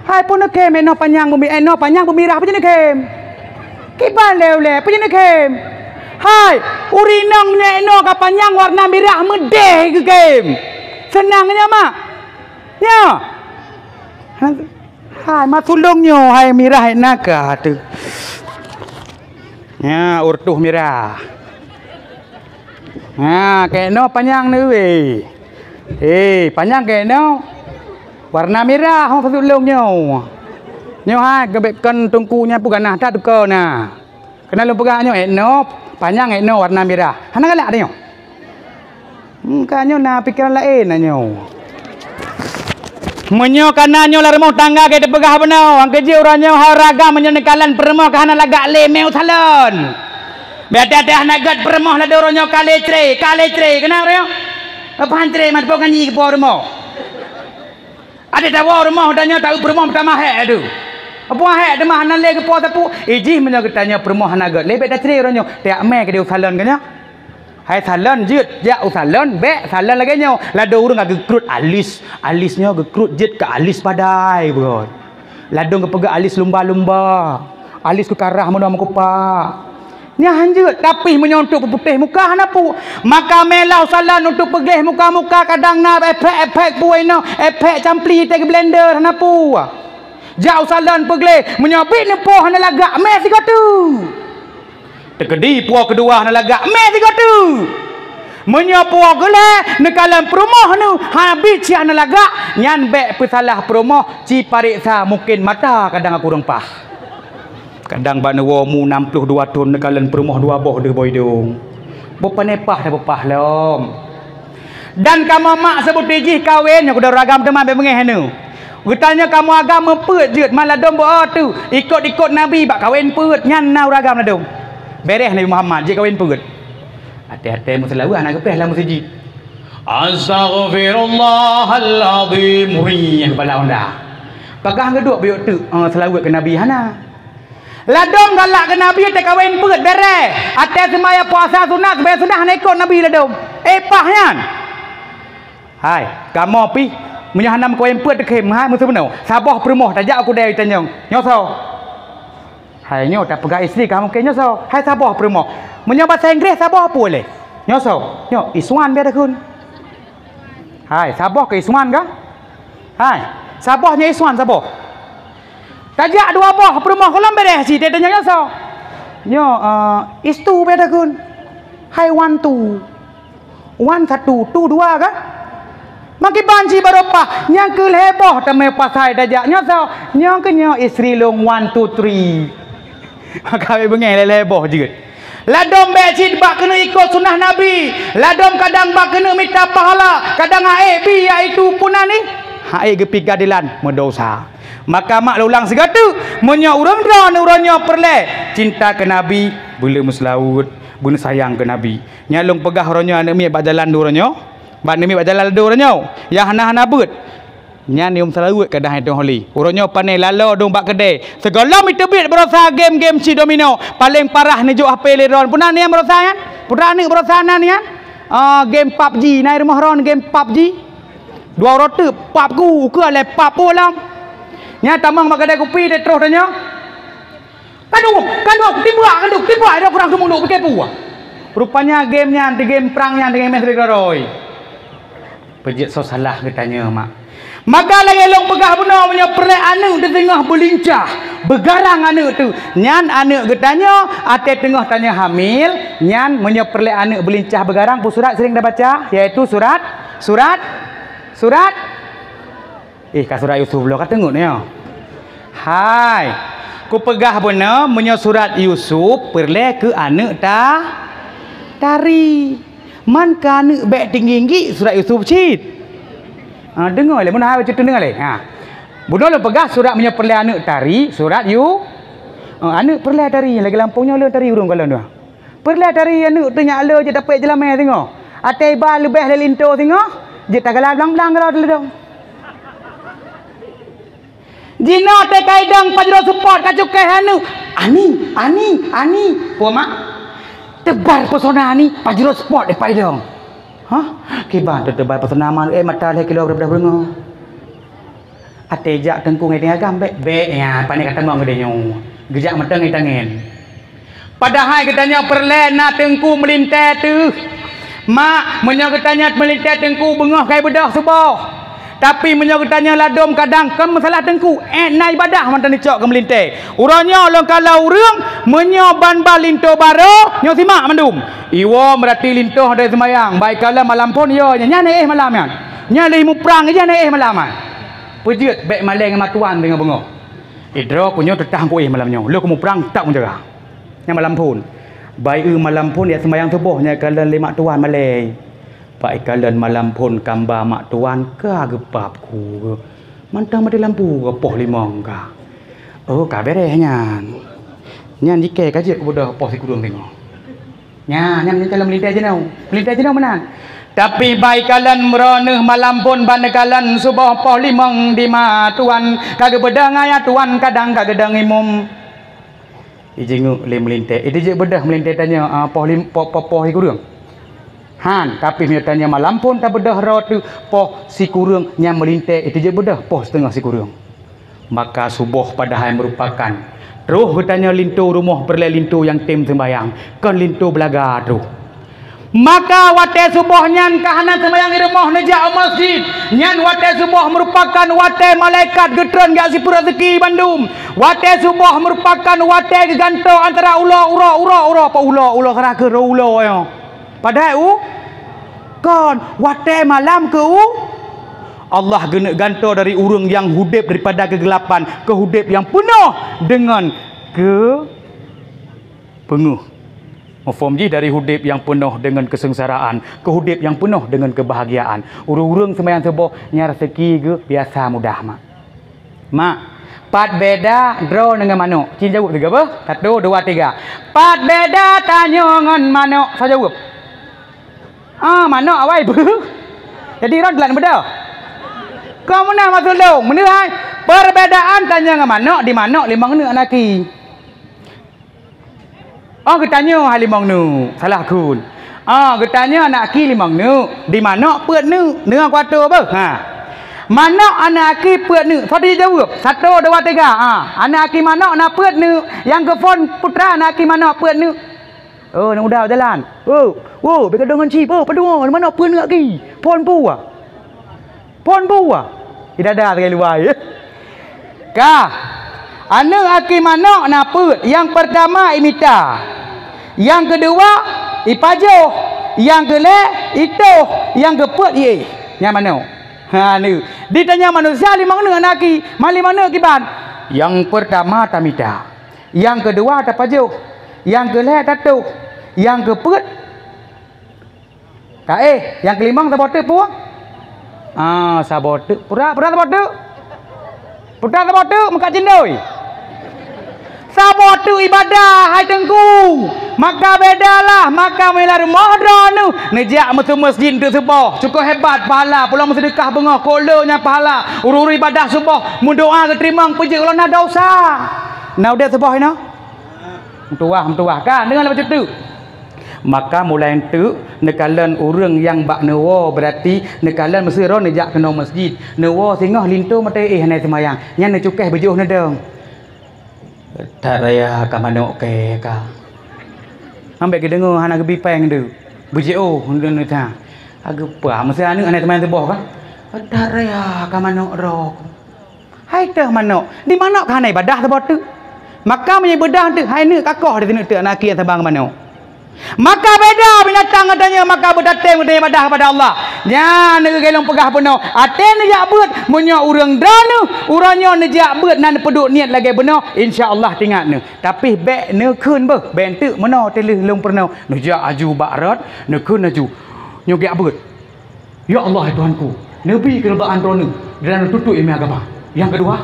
Hai peue neukhém, eno panyang bumi-, eno panyang beumirah, peue jeuet neukhém? Kiban lé ulée, peue jeuet neukhém? Hai, ureuëng inong meunyoe eno ka panyang warna mirah meudeh geukhém. Seunang nyoe mak. Nyoe. Hai, mak tulông nyoe, hai mirah na ka teuh. Nya, ureuëng tuh mirah. Ha, keunoe panyang neuh weh. Eh, panyang keunoe. Warna mirah, hong peusulông nyoe. Nyoe hai, geubek kon teungku nyan peuganah that teuka na. Keunan lôn peugah nyoe, eh, noe, panyang, eh, noe, warna mirah. Hana galak tanyoe. Hmm, ka nyoe na pikeran laén na nyoe. Meunyoe kana nyoe lam rumoh tangga ka teupeugah bunoe, nyang keujeuet uroe nyoe hai ureueng agam meunyoe neukalon peurumoh ka hana lagak lé mé u salon. Bèk that-that hana gèt peurumoh ladôm uroe nyoe ka lé cré, ka lé cré, keunan uroe nyoe. Apa han cré mat po ngan nyi keupo rumoh. Adak tawoe rumoh tanyoe taeu peurumoh meutamah hék tu. Apa hék teuma hana lé keupo sapeue, ijih meunyoe geutanyoe peurumoh hana gèt lé bèk tacré uroe nyoe. Tiak mé keudéh u salon keuh nyoe. Hai salon jeuet, jak u salon, bèk salon lagèe nyoe. Ladôm ureueng ka geukrut alis, alis nyoe geukrut jeuet keu alis padai beurôt. Ladôm geupeugah alis lumba-lumba, alis keu karah meunoe meukupak. Nyan han jeuet, tapi meunyoe untuk peuputéh muka hana peue. Maka meulah u salon untuk peugleh muka-muka kadang na efek-efek peue inoe, efek campli teuh geublender hana peue. Jak u salon peugleh, meunyoe bit neupo hana lagak mé sigoe teuk. Teukeudi po keudua hana lagak mé sigoe teuk. Meunyoe po keulhèe neukalon peurumoh neuh hana bit cit hana lagak, nyan bèk peusalah peurumoh, ci pareksa mungken mata kadang ka kureueng paih. Kadang bak neuwoe mu nam ploh dua thon neukalon peurumoh dua boh deuh boh idong. Beupané paih dah beupah lom. Dan kamoe mak seubuti jih kawen, nyoe kuda uragam teuma bék beungéh nyoe. Geutanyoe kamoe agam meupeuet jeuet, maladom beu tu. Ikot-ikot Nabi bak kawen peuet, nyan na uragam ladom. Béreh Nabi Muhammad, jeuet kawen peuet. Até-até meuseulaweuet hana geupreh lam meuseujid. Astaghfirullahalazim. Wih, kepala onda. Peugah geuduek biyok teuk, eh, seulaweuet keu Nabi hana. Ladom galak keu Nabi teukawen peuet béreh. Até seumayang puasa sunat, seumayang sunat hana ikot Nabi ladom. Eh, paih nyan. Hai, kamoe pih, meunyoe hana meukawen peuet teukhém, hai, meuseubunoe. Saboh peurumoh tajak u keudè tanyong. Nyoe soe? Hai, nyoe tapeugah istri ka mungken nyoe soe? Hai, saboh peurumoh. Meunyoe basa Inggréh saboh peue lé? Nyoe soe? Nyoe Iswan bèk takheun. Hai, saboh keu Iswan ka? Hai, saboh nyoe Iswan saboh. Tajak dua boh peurumoh gohlom béreh cit, tanyong nyoe soe? Nyoe, eh, Istu bèk takheun. Hai, Wan Tu. Wan satu, Tu dua ka? Makiban cit baroe paih, nyang keu lhèe boh tamé pasai tajak. Nyoe soe? Nyoe keuh nyoe istri lôn, one, two, three. Maka beungéh lhèe-lhèe boh jeuet. Ladom bèk cit bak keuneuk ikot sunnah Nabi. Ladom kadang bak keuneuk mita pahala, kadang aék bi, yaitu peue nan nih? Aék geupiga dilan, meudosa. Maka mak lôn ulang sigoe teuk, meunyoe ureueng droeneuh uroe nyoe peureulèe cinta keu Nabi, beuleueh meuseulaweuet, beuleueh sayang keu Nabi. Nyan lôn peugah uroe nyoe aneuk miet bak jalan dua uroe nyoe, bak aneuk miet bak jalan ladom uroe nyoe, nyang hana-hana beuet. Nyan yum seulaweuet keu dah itu holi. Uroe nyoe pané laloe dong bak keudè. Sigohlom iteubiet baroesa game-game cit domino. Paleng parah neujok H P lé droen. Peue nan nyan baroesa nyan? Peue nan nyan baroesa nan nyan? Ah, game pub G. Na i rumoh droen game pub G? Dua uroe teuk pub ku, ukeue lé pub pulang. Nyan tamong bak keudè kupi teutroh tanyoe. Kanduk, kanduk, timbak, kanduk, timbak, ada kurang seumuluk, pikir puah. Rupanya game nyan, di game prang nyan, di game es roi. Peujeuet soe salah geutanyoe, mak. Maka lagèe lôn peugah bunoe, meunyoe peureulèe aneuk teuh teungoh beulincah, beugarang aneuk teuh, nyan aneuk geutanyoe, até teungoh tanyoe hamil, nyan meunyoe peureulèe aneuk beulincah beugarang, peue surat sering tabaca, yaitu surat, surat, surat. Eh, ka surat Yusuf bloe ka teungeut nyoe. Hai, kupeugah beuna, meunyoe surat Yusuf peureulèe keu aneuk ta-, tari. Man keu aneuk bèk tinggi-tinggi surat Yusuf cit. Ha, deungoe lé, meunan hai bacut deungoe lé. Ha. Bunoe lôn peugah surat meunyoe peureulèe aneuk tari, surat Yu-, ha, aneuk peureulèe tari, lagèe lampôh nyoe lôn tari ureueng kalon dua. Peureulèe tari aneuk teuh nyak le jeuet tapék jeulamèe singoh. Até iba leubeh lé linto singoh, jeuet tagala blang-blang keudroe teuleudong. Jinoe teuka idong Pajero Sport ka cukéh aneuk. Ani, Ani, Ani. Peue mak? Teubar pesona Ani, Pajero Sport di paidong. Hah? Kiban teuteubal pesona ma, eh, mata lhèe kilo beureudah beureunoe. Até jak teungku ngon agam bèk, bèk nyan, pane ka tamong geutanyoe. Geujak mantong ngon tangen. Padahai geutanyoe peureulèe na teungku meulintèe teuh. Mak, meunyoe geutanyoe meulintèe teungku beungoh kai beudôh suboh. Tapi meunyoe geutanyoe ladôm kadang kon meusalah teungku, eh, na ibadah mantong icok keu meulintèe. Uroe nyoe lôn kalon ureueng, meunyoe ban ba linto barô, nyoe simak mandum. Iwoe meurati linto dai seumayang, bak ikalon malam phôn, yo, nyan, nyan éh malam nyan. Nyan lé muprang, nyan éh malam nyan. Peujeuet bèk malèe ngon matuan teungoh beungoh. Idroe ku nyoe teutah ku éh malam nyoe, lheueh ku muprang tak ku jaga. Nyan malam phôn. Bak ié malam phôn, ya seumayang suboh, nyan ikalon lé mak tuan malèe. Bak ikalon malam phôn kamba mak tuan ka geupap ku. Mantong maté lampu ka poh limong ka. Oh, ka bèrèh nyan. Nyan jikèe ka jeuet keu beudôh poh sikureueng teungoh. Nyan, nyan meunyoe kalon meulintèe jinoe. Meulintèe jinoe meunan. Tapi bak ikalon meurôh neuh malam phôn ban ikalon suboh poh limong di ma tuan ka geubeudôh ngaya tuan kadang ka geudong imum. Ijingeuk lé meulintèe. Ijeuet beudôh meulintèe tanyoe, ah, poh lim-, poh, poh, poh sikureueng. Han, tapi meunyoe tanyoe malam phôn tabeudôh droe teuh poh sikureueng nyang meulintèe, ijeuet beudôh poh siteungoh sikureueng. Maka suboh padahai meurupakan troh geutanyoe linto rumoh peureulèe linto nyang tem seumbayang, kon linto beulaga troh. Maka watèe suboh nyan ka hana seumayang i rumoh neujak u masjid. Nyan watèe suboh meurupakan watèe malaikat geutreun jak sipeue raseuki bandum. Watèe suboh meurupakan watèe geugantoe antara ulo, uroe, uroe, uroe, pa ulo, ulo sarah keu ulo nyoe. Padahai u-, kon, watèe malam keu u-, Allah geuneuk gantoe dari ureueng nyang udép daripada keugeulapan keu udép nyang peunoh deungon keu-, peungeuh. Meuphom jih dari udeb nyang peunoh deungon keuseungsaraan keu udeb nyang peunoh deungon keubahagiaan. Ureuëng-ureuëng seumayang suboh nyan raseuki geuh biasa mudah, mak. Mak, pat beda droe ngon manok? Cit jaweueb sigoe beuh. Satu, dua, tiga. Pat beda tanyoe ngon manok? Soe jaweueb? Ah, manok awai beuh. Jadi droe teulat meudoh. Kau meunan maksud lôn, meunan hai. Perbedaan tanyoe ngon manok, di manok limong neuk aneuk aki. Oh, geutanyoe hai limong neuk, salah kheun. Oh, geutanyoe aneuk aki limong neuk, di manok peuet neuk, deungoe kuatoe beuh. Ha. Manok aneuk aki peuet neuk, soe jaweueb? Satu, dua, tiga. Ha. Aneuk aki manok na peuet neuk, nyang geuphon putra aneuk aki manok peuet neuk. Oh, aneuk muda jalan. Oh, oh, bèk gadôh ngon chip. Oh, padum, manok peuet neuk aki. Phon peue? Phon peue? Di dada sagai luwai. Ka. Aneuk aki manok na peuet. Nyang peurtama imita. Nyang keudua ipajoh. Nyang keulhèe itoh. Nyang keupeuet iéh. Nyan manok. Ha, ni. Di tanyoe manusia limong neuk aneuk aki. Man limong neuk kiban? Nyang peurtama tamita. Nyang keudua tapajoh. Nyang keulhèe tatoh. Nyang keupeuet Ka éh, nyang keulimong saboh teuk peue? Ah, saboh teuk. Peue, peue saboh teuk? Peue saboh teuk meukat cindoi? Saboh teuk ibadah, hai Teungku. Maka bedalah, maka meulah rumoh droeneuh. Neujak meuseu-, meusjid teuk suboh. Cukup hebat pahala. Pulang meuseudeukah beungoh, kok le nyan pahala. Ureuëng-ureuëng ibadah suboh, meudoa geuteurimong, peujeuet ulôn na dosa. Na udeb suboh inoe? Meutuwah, meutuwah. Ka, deungon lé bacut teuk. Maka mulai enteuk neukalon ureuëng nyang bak neuwoe, beurati neukalon meuseuroe neujak keunoe meusjid. Neuwoe singoh linto meuteue éh hana seumayang. Nyan neucukéh beujoh neudong. That raya ka manok kèe ka. Ambek geudeungoe hana geubi péng deuk. Beujiôh deungon that. Ageupa meusé aneuk hana seumayang suboh ka. That raya ka manok droe. Hai teuh manok, di manok ka hana ibadah saboh teuk. Maka meunyoe ibadah teuk, hai neuk kakoh di sineuk teuk aneuk aki nyang saban ngon manok. Maka beda binatang geutanyoe, maka beutatém geutanyoe ibadah kepada Allah. Nyan neuk geulong peugah bunoe, até neujak beuet, meunyoe ureuëng droeneuh, uroe nyoe neujak beuet nan peuduek niet lagée bunoe, insya Allah tingat neuh. Tapi bék neukheun beuh, bék enteuk meunoe teuleuh lôn peurunoe. Neujak aju bak rot, neukheun aju. Nyoe geujak beuet. Ya Allah, hai Tuhanku, neubi keuridaan Droeneuh dalam neutuntut ileumèe agama. Nyang keudua,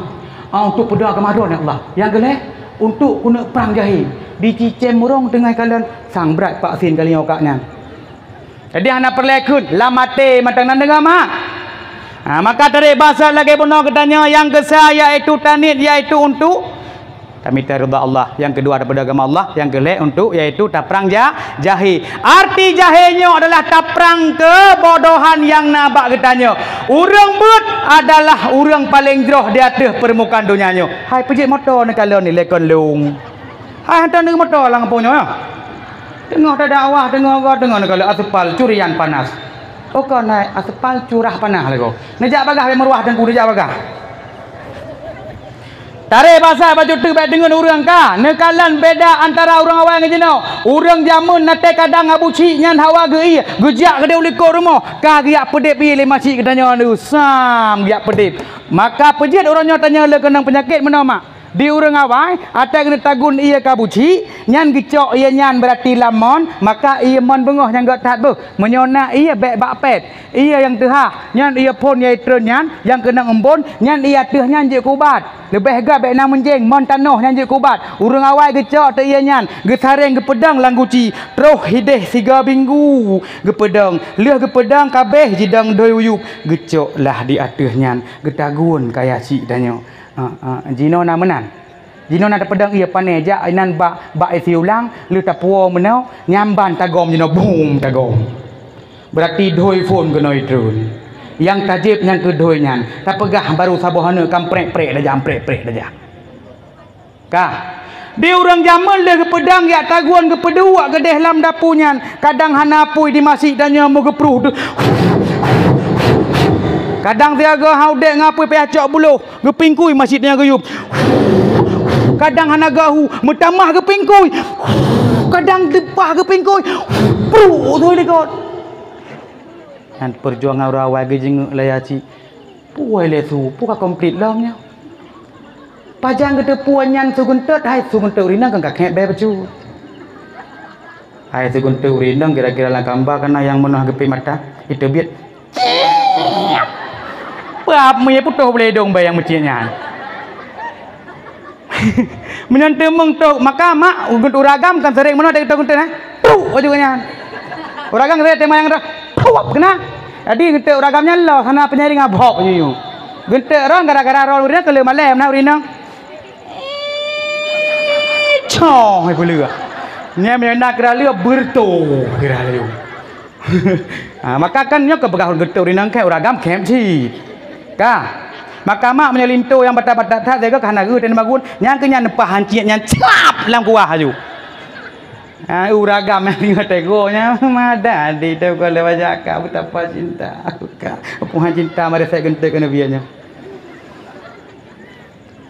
ah, untuk peudong agama Droeneuh, ya Allah. Nyang keulhèe, untuk keuneuk prang jahé. Di Cicém Murong teungoh kalon sang brat vaksin kali nyoe ka nyan. Jadi hana peureulèe kheun, lam até mantong na deungoe mak. Ha, maka tarek basa lagée bunoe geutanyoe nyang keusa yaitu taniet yaitu untuk Tamita ridha Allah. Nyang keudua, daripada agama Allah. Nyang keulhèe untuk, yaitu taprang ja-, jahé. Arti jahé nyoe adalah taprang keubodohan nyang na bak geutanyoe. Ureuëng beuet adalah ureuëng paleng jroh di ateueh peurmukaan donya nyoe. Hai, peujeuet moto neukalon ni lekon lông. Hai, hantom neumoto lam gampông nyoe, ya. Teungoh tadakwah, teungoh goe, teungoh neukalon aspal curian panas. Oh, kon hai, aspal curah panas lagoe. Neujak bagah bèk meuruah teungku, neujak bagah. Tarek basa bacut teuk bék deungon ureuëng ka neukalon beda antara ureuëng awai ngon jinoe. Ureuëng jameun na teuh kadang Abu Chik nyan hawa geu-ie, geujak keudeh u likot rumoh, ka geujak peudeb ie lé Mak Chik geutanyoe neu sam geujak peudeb. Maka peujeuet uroe nyoe tanyoe le keunong peunyakét meunoe mak. Di ureuëng awai, até keuneuk tagun ie ka Abu Chik, nyan geucok ie nyan beurati lam mon, maka ie mon beungoh nyang gét that beuh. Meunyoe na ie bék bak pét. Ie nyang teuhah, nyan ie phon nyang itreun nyan, nyang keunong eumbon, nyan ie ateueh nyan jeuet keu ubat. Leubeh gét bék na meunjéng, mon tanoh nyan jeuet keu ubat. Ureuëng awai geucok teuh ie nyan, geusareng geupeudong lam guci, troh hideh sigoe minggu geupeudong. Lheueh geupeudong ka abéh jidong doi u yueb, geucok lah di ateueh nyan, geutagun kaya chik tanyoe. Ah, ah, jinoe na meunan. Jinoe na tapeudong ie pané jak inan bak, bak isi ulang, lheueh tapuwoe meunoe, nyan ban tagom jinoe, bum, tagom. Beurati doi phon keunoe itreun. Nyang tajép nyan keu doi nyan, tapeugah baru saboh aneuk kan prek-prek tajak, prek-prek tajak. Ka. Di ureuëng jameun lheueh geupeudong jak tagun geupeuduek keudeh lam dapu nyan, kadang hana apui di Mak Chik tanyoe meugeupruh deuh. Kadang siaga ha udeb ngon apui payah cok buloh. Geupingkui Mak Chik tanyoe geuyueb. Kadang hana gahu, meutamah geupingkui. Kadang teupah geupingkui. Pruk, tui likot. Nyan peujuangan ureuëng awai geujingeuk lé Mak Chik. Puwoe lé su, peue ka komplit lom nyoe. Pajan geuteupuwoe nyan su geuntot, hai su geuntot ureuëng inong kan ka khét bèe bacut. Hai sigeunteuk ureueng inong, kira-kira lam kamba ka na nyang meunoh geupék mata, iteubiet. Peuap meuye putôh bulèe idông bèe nyang meucit nyan. Meunyoe teumeung tôh, maka mak geunteuk ureueng agam kan sering meunoh dari tôh geunteuk, eh. Truk baju nyan. Ureueng agam sering tema nyang dah. Peuap keunan. Jadi geunteuk ureueng agam nyan loh, hana peunyaring abhok nyoe. Geunteuk ron gara-gara ron ureueng nyan keu lheueh malèe meunan ureueng inong. Coh, hai peuleueh. Nyan meunyoe na kira lheueh beureutoh kira lheueh. Ha, maka kan nyoe keupeugah ureueng geutôk rinang kèe ureueng agam khém cit. Ka. Maka mak meunyoe linto nyang batat-batat that, sigoe ka hana geuh teumagun, nyang keu nyan neupah hancit nyan cap lam kuah laju. Ha, ureueng agam nyang deungoe teungoh nyan, madan di teuh keu lewat jaka, betapa cinta aku ka. Puhan cinta meureusék geunteuk keu Nabi nyoe.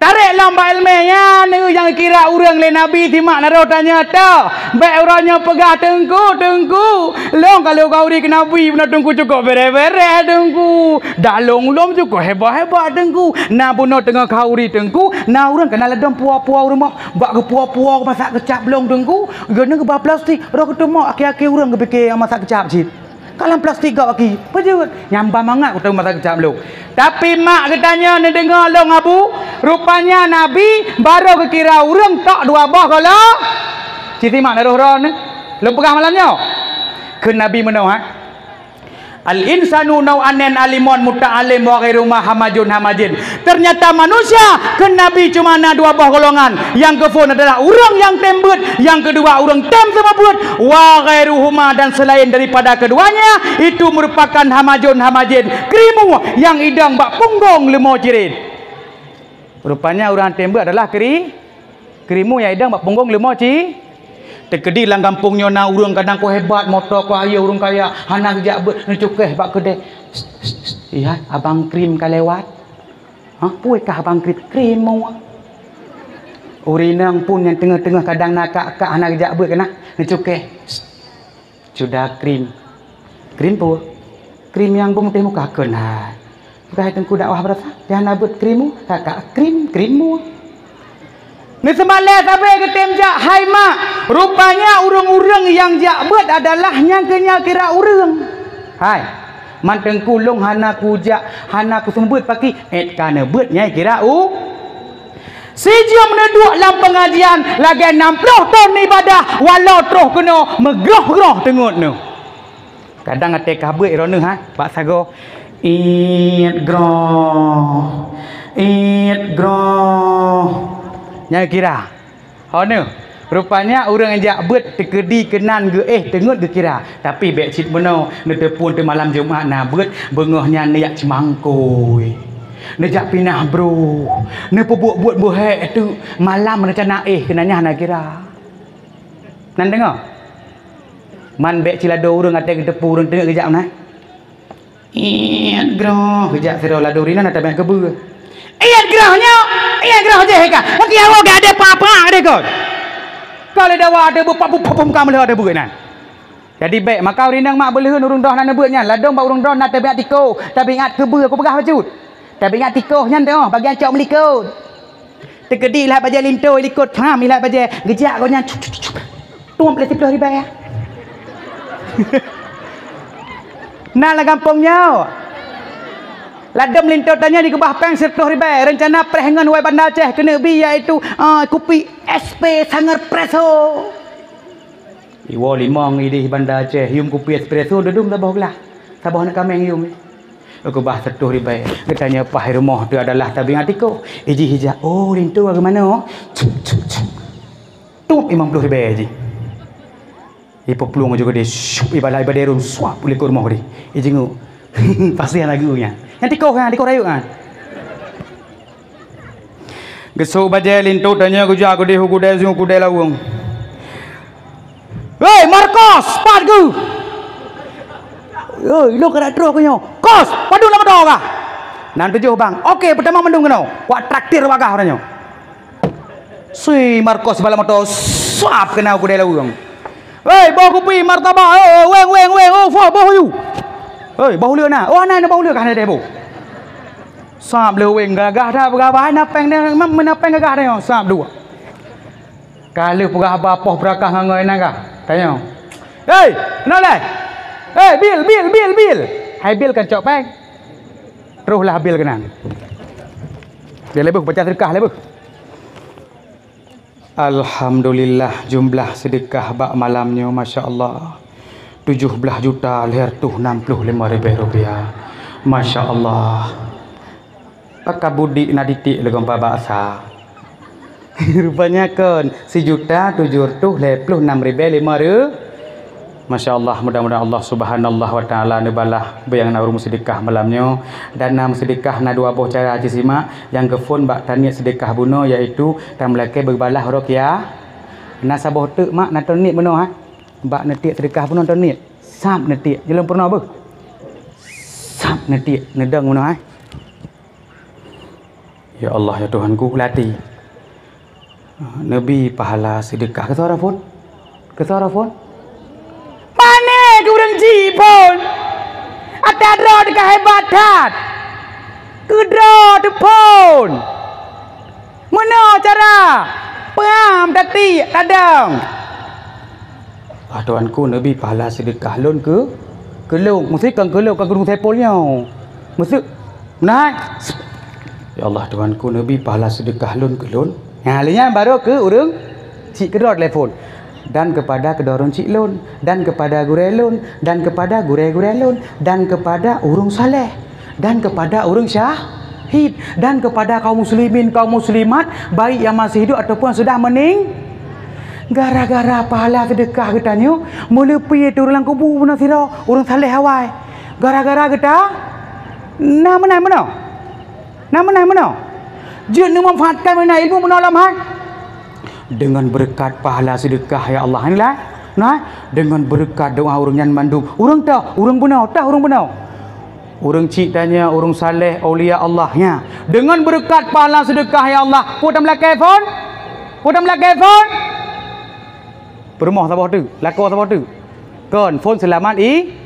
Tarek lom bak ileumèe nyan, nyang kira ureueng lé Nabi simak na roh tanyoe toh. Bèk uroe nyoe peugah, "Teungku, Teungku, lôn ka lheueh khauri keu Nabi, bunoe Teungku cukôp bèrèh-bèrèh, Teungku. Dak lôn lom cukôp hebat-hebat, Teungku. Na bunoe teungoh khauri, Teungku, na ureueng keunan ladôm puwoe-puwoe u rumoh, bak geupuwoe-puwoe masak keucap lôn, Teungku. Geuneuk geuba plastik, roh geuteumok akhé-akhé ureueng geupike masak keucap cit." Ka lam plastik gok aki, peujeuet. Nyang ba mangat kuteumasa keucap lôn. Tapi mak geutanyoe neudeungoe lôn abu, rupanya Nabi barô geukira ureueng tok dua boh golongan. Cit simak na roh droeneuh. Lôn peugah malam nyoe. Kheun Nabi meunoe, ha? "Al-insanu nau'ain alimon muta'alim wa ghairuhuma hamajun hamajin." Ternyata manusia, kheun Nabi, cuma na dua boh golongan. Nyang keuphôn adalah ureueng nyang tem beuet, nyang keudua ureueng tem seumeubeuet, wa ghairuhuma, dan selain daripada keduanya, itu merupakan hamajun hamajin, krimu nyang idong bak punggong leumo cirét. Rupanya ureueng tem beuet adalah kri-, krimu nyang idong bak punggong leumo ci-, Teukeudi lam gampông nyoe na ureueng kadang ko hebat, moto ko ayeue, ureueng kaya, hana geujak beuet, neucukéh bak keudè. "Iya, abang krim ka lewat." "Hah, peue kah abang krim?" "Krim mua." Ureueng inong pun nyang teungoh-teungoh kadang na kak-kak hana geujak beuet keunan, neucukéh. "Sudah krim." "Krim peue?" "Krim nyang beumutèh muka keunan." "Peugah hai teungku dakwah beurasa, di hana beuet krim mu?" "Kak, krim, krim mu." Neuseumalèe sabe geutem jak, hai mak. Rupanya ureueng-ureueng nyang jak beuet adalah nyang keu nyan kira ureueng. Hai, man teungku lôn hana kujak, hana kuseumeubeuet paki, èt ka neubeuet nyang kira u. Sijeuem neuduek lam peungajian lagèe nam ploh thon ibadah, walau troh keunoe meugroh-groh teungeut neuh. Kadang até ka beuet droeneuh, ha, bak sagoe, "Iet groh, iet groh." Nyan kira. Ho neuh, rupanya ureueng jak beuet teukeudi keunan geuéh teungeut geukira. Tapi bèk cit meunoe, neuteupeue teuh malam Jumat na beuet, beungoh nyan neujak ceumangkôi. Neujak pinah broh, neupeubuet-buet beuhék teuk, malam neucana éh keunan nyan hana kira. Nan deungoe? Man bèk cit lado ureueng até geuteupeue ureueng teungeut geujak meunan. Iet groh, geujak sidroe lado rinan ata banyak keubeue. Iet groh nyoe, iet groh jih ka. Mungkin awak gak ada apa-apa deh kot. Kalau dawa ada bu papu papu kamu ada buat nan. Jadi bèk maka ureueng inong mak beuleuheun ureueng droe nan neubeuet nyan, ladôm bak ureueng droe na tabiat tikoh, tabiat keubeue kupeugah bacut. Tabiat tikoh nyan teuh bagian cok meulikot. Teukeudi ilhat bajèe linto, ilikot pham ilhat bajèe, geujak gobnyan, cup, cup, cup, cup. Tuep lé siplôh ribèe. Na lam gampông nyoe. Ladôm linto tanyoe jikeubah péng siplôh ribèe, reuncana preh ngon wai Banda Aceh keuneuk bi, yaitu, eh, kupi S P Sangar Preso. Iwoe limong idéh Banda Aceh, yum kupi espresso dudum saboh glah. Saboh aneuk kaméng yum. Keubah siplôh ribèe. Geutanyoe paih rumoh teuh adalah tabiat tikoh. Ijih ijak, "Oh, linto geuh manoe." Cup, cup, cup. Tuep limong plôh ribèe jih. Ipeuplueng juga deh, syup, ibalai badé rhun, suap u likot rumoh deh. Ijingeuk. Pasti hana geu nyan. Nyan tikoh nyan, tikoh rayeuk nyan. Geusok bajèe linto tanyoe geujak keudeh u keudè, singoh keudè laweueng. "Hei, Markus, pat geuh?" "Hei, lôn ka troh keunoe." "Kos, padum lam moto kah?" "Nan tujoh, Bang." "Oke, peutamong mandum keunoe. Wak traktir wak gah uroe nyoe." Si Markus bak lam moto, sab keunan u keudè laweueng. "Hei, boh kupi, martabak, hei, weng, weng, weng, oh, foh, boh uleue." "Hei, boh uleue na." "Oh, na, na boh uleue kah na deh boh." Sab lé weng gagah that peugah bah, na péng na, ma-, meunan péng gagah tanyoe, sab dua. Ka lheueh peugah bah poh beurakah ngon inong gah. Tanyoe. Hei, keunoe lé. Hei, bil, bil, bil, bil. Hai bil kan cok péng. Troh lah bil keunan. Dia leubeh baca sedekah leubeh. Alhamdulillah, jumlah sedekah bak malam nyoe, masya Allah, tujoh blaih juta lhèe reutôh nam ploh limong ribèe rupiah. Masya Allah. Pakon budik na titik lagèe bak sa. Rupanya kon, sijuta tujoh reutôh lhèe ploh nam ribèe limong reu-, Masya Allah, mudah-mudahan Allah Subhanahu wa Taala neubalah bagi nyang na ureueng meusedekah malam nyoe. Dan na meusedekah na dua boh cara cit simak, nyang geuphon bak taniet sedekah bunoe, yaitu tameulakèe beubalah uroe kia-, na saboh teuk mak, na taniet bunoe, ha. Bak neutiek sedekah bunoe taniet. Sab neutiek, jilom peurunoe beuh. Sab neutiek, neudong bunoe, ha. Ya Allah, ya Tuhanku, lati. Neubi pahala sedekah. Keu soe phon? Keu soe phon? Pane keu ureueng chik phon? Ata droe teuka hebat that. Keu droe teuphon. Meunoe cara. Peuam tatiek tadong. Ah, Tuhanku, neubi pahala sedekah lôn keu, keu lôn. Meusti kon keu lôn, kon keu Saipul nyoe. Meusti, nah. Ya Allah, Tuhanku, neubi pahala sedekah lôn keu lôn. Nah, lheueh nyan baru keu ureueng chik keudroe telepon. Dan kepada keudroe ureueng chik lôn, dan kepada gurèe lôn, dan kepada gurèe-gurèe lôn, dan kepada ureueng saleh. Dan kepada ureueng syahid, dan kepada kaum muslimin, kaum muslimat, baik yang masih hidup ataupun sudah mening-, gara-gara pahala sedekah geutanyoe, meuleupie teuh ureueng lam kubu bunoe sidroe, ureueng saleh awai. Gara-gara geuta-, na meunan bunoe. Na meunan bunoe. Jeuet neumanfaatkan meunan ilmu bunoe lom hai. Dengan berkat pahala sedekah, ya Allah. Inilah. Nah, dengan berkat doa ureueng nyan mandum. Ureueng toh, ureueng bunoe, toh ureueng bunoe. Ureueng chik tanyoe, ureueng saleh, aulia Allah nya. Dengan berkat pahala sedekah, ya Allah. Peue tameulakèe phon? Peue tameulakèe phon? Peurumoh saboh teuk, lakoe saboh teuk. Kon, phon seulamat i-,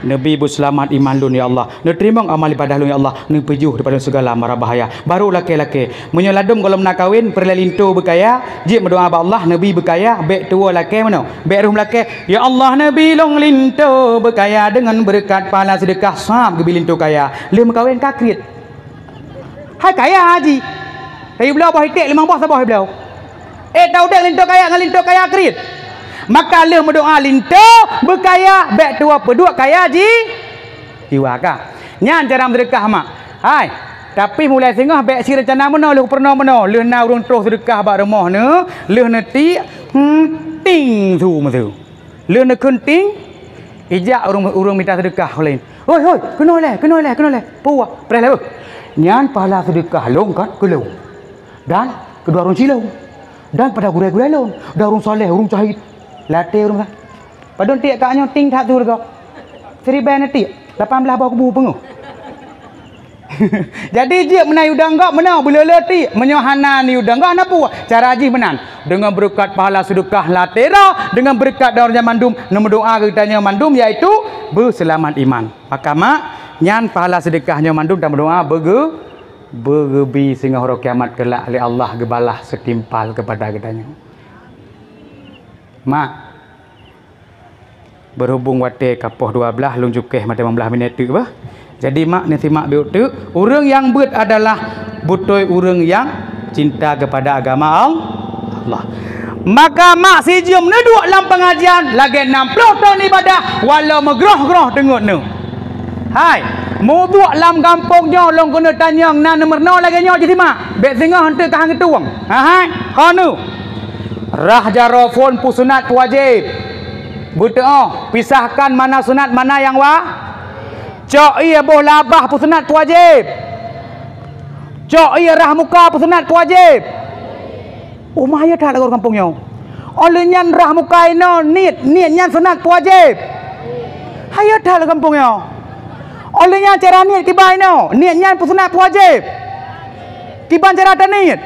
Neubi beuseulamat iman lôn, ya Allah. Neuteurimong amal ibadah lôn, ya Allah. Neupeujôh daripada segala mara bahaya. Baru lakèe-lakèe. Meunyoe ladôm gohlom na kawen, peureulèe linto beukaya, jeuet meudoa bak Allah, neubi beukaya, bèk tuwoe lakèe meunoe. Bèk rôh meulakèe, "Ya Allah, neubi lôn linto beukaya deungon beureukat pahala seudeukah sab geubi linto kaya." Lheueh meukawen ka kriet. Hai kaya haji. Tapi bloe boh iték limong boh saboh bloe. Eh, taudép linto kaya ngon linto kaya kriet. Maka lheueh meudoa linto beukaya, bèk tuwoe peuduek kaya ji-, jiwa ka. Nyan cara meuseudeukah mak. Hai, tapi mulai singoh bèk si reuncana meunoe lheueh peurunoe meunoe. Lheueh na ureueng troh seudeukah bak rumoh neuh, lheueh neutiek, hmm, ting su meusu. Lheueh neukheun ting, ijak ureueng, ureueng mita seudeukah laén. "Hoi, hoi, keunoe lé, keunoe lé, keunoe lé." Puwah, preh lé, beuh. Nyan pahala seudeukah lôn kan keu lôn. Dan keudua ureueng chik lôn. Dan pada gurèe-gurèe lôn. Dan ureueng saleh, ureueng syahid. Latèe ureueng sa-, padum tiek kak nyoe ting that su reugoe. Siribèe neutiek, lapan blah boh kubu peungeuh. Jadi jeuet meunan yue dong gob meunoe beuleuleue tiek, meunyoe hana yue dong gob hana peue, cara jih meunan. Deungon beureukat pahala seudeukah latèe droe, deungon beureukat doa ureueng nyan mandum, neumeudoa geutanyoe mandum, yaitu beuseulamat iman. Maka mak, nyan pahala seudeukah nyoe mandum tameudoa beugeu-, beugeubi singoh uroe kiamat keulak lé Allah geubalah seutimpal keupada geutanyoe. Mak, Beureubông watèe ka poh dua blaih, lôn cukéh maté limong blaih minèt teuk bah. Jadi mak, neusimak bacut teuk, ureueng nyang beuet adalah beutôi ureueng nyang cinta keupada agama Al-, Allah. Maka mak sijeuem neuduek lam peungajian lagèe nam ploh thôn ibadah walau meugroh-groh teungeut neuh. Hai, meuduek lam gampông nyoe lôn keuneuk tanyong na neumeurunoe lagèe nyoe jih simak. Bèk singoh eunteuk ka han geutueng. Ha, hai, keuneuk. Rhah jaroe phôn peusunat peuwajéb. Beuteuôh, pisahkan mana sunat mana nyang wa-, cok ié boh labah peusunat peuwajéb. Cok ié rhah muka peusunat peuwajéb. Uma hayeu that lagoe gampông nyoe. Óh lheueh nyan rhah muka inoe niet, niet nyan sunat peuwajéb. Hayeu that lagoe gampông nyoe. Óh lheueh nyan cara niet kiban inoe, niet nyan peusunat peuwajéb. Kiban cara taniet.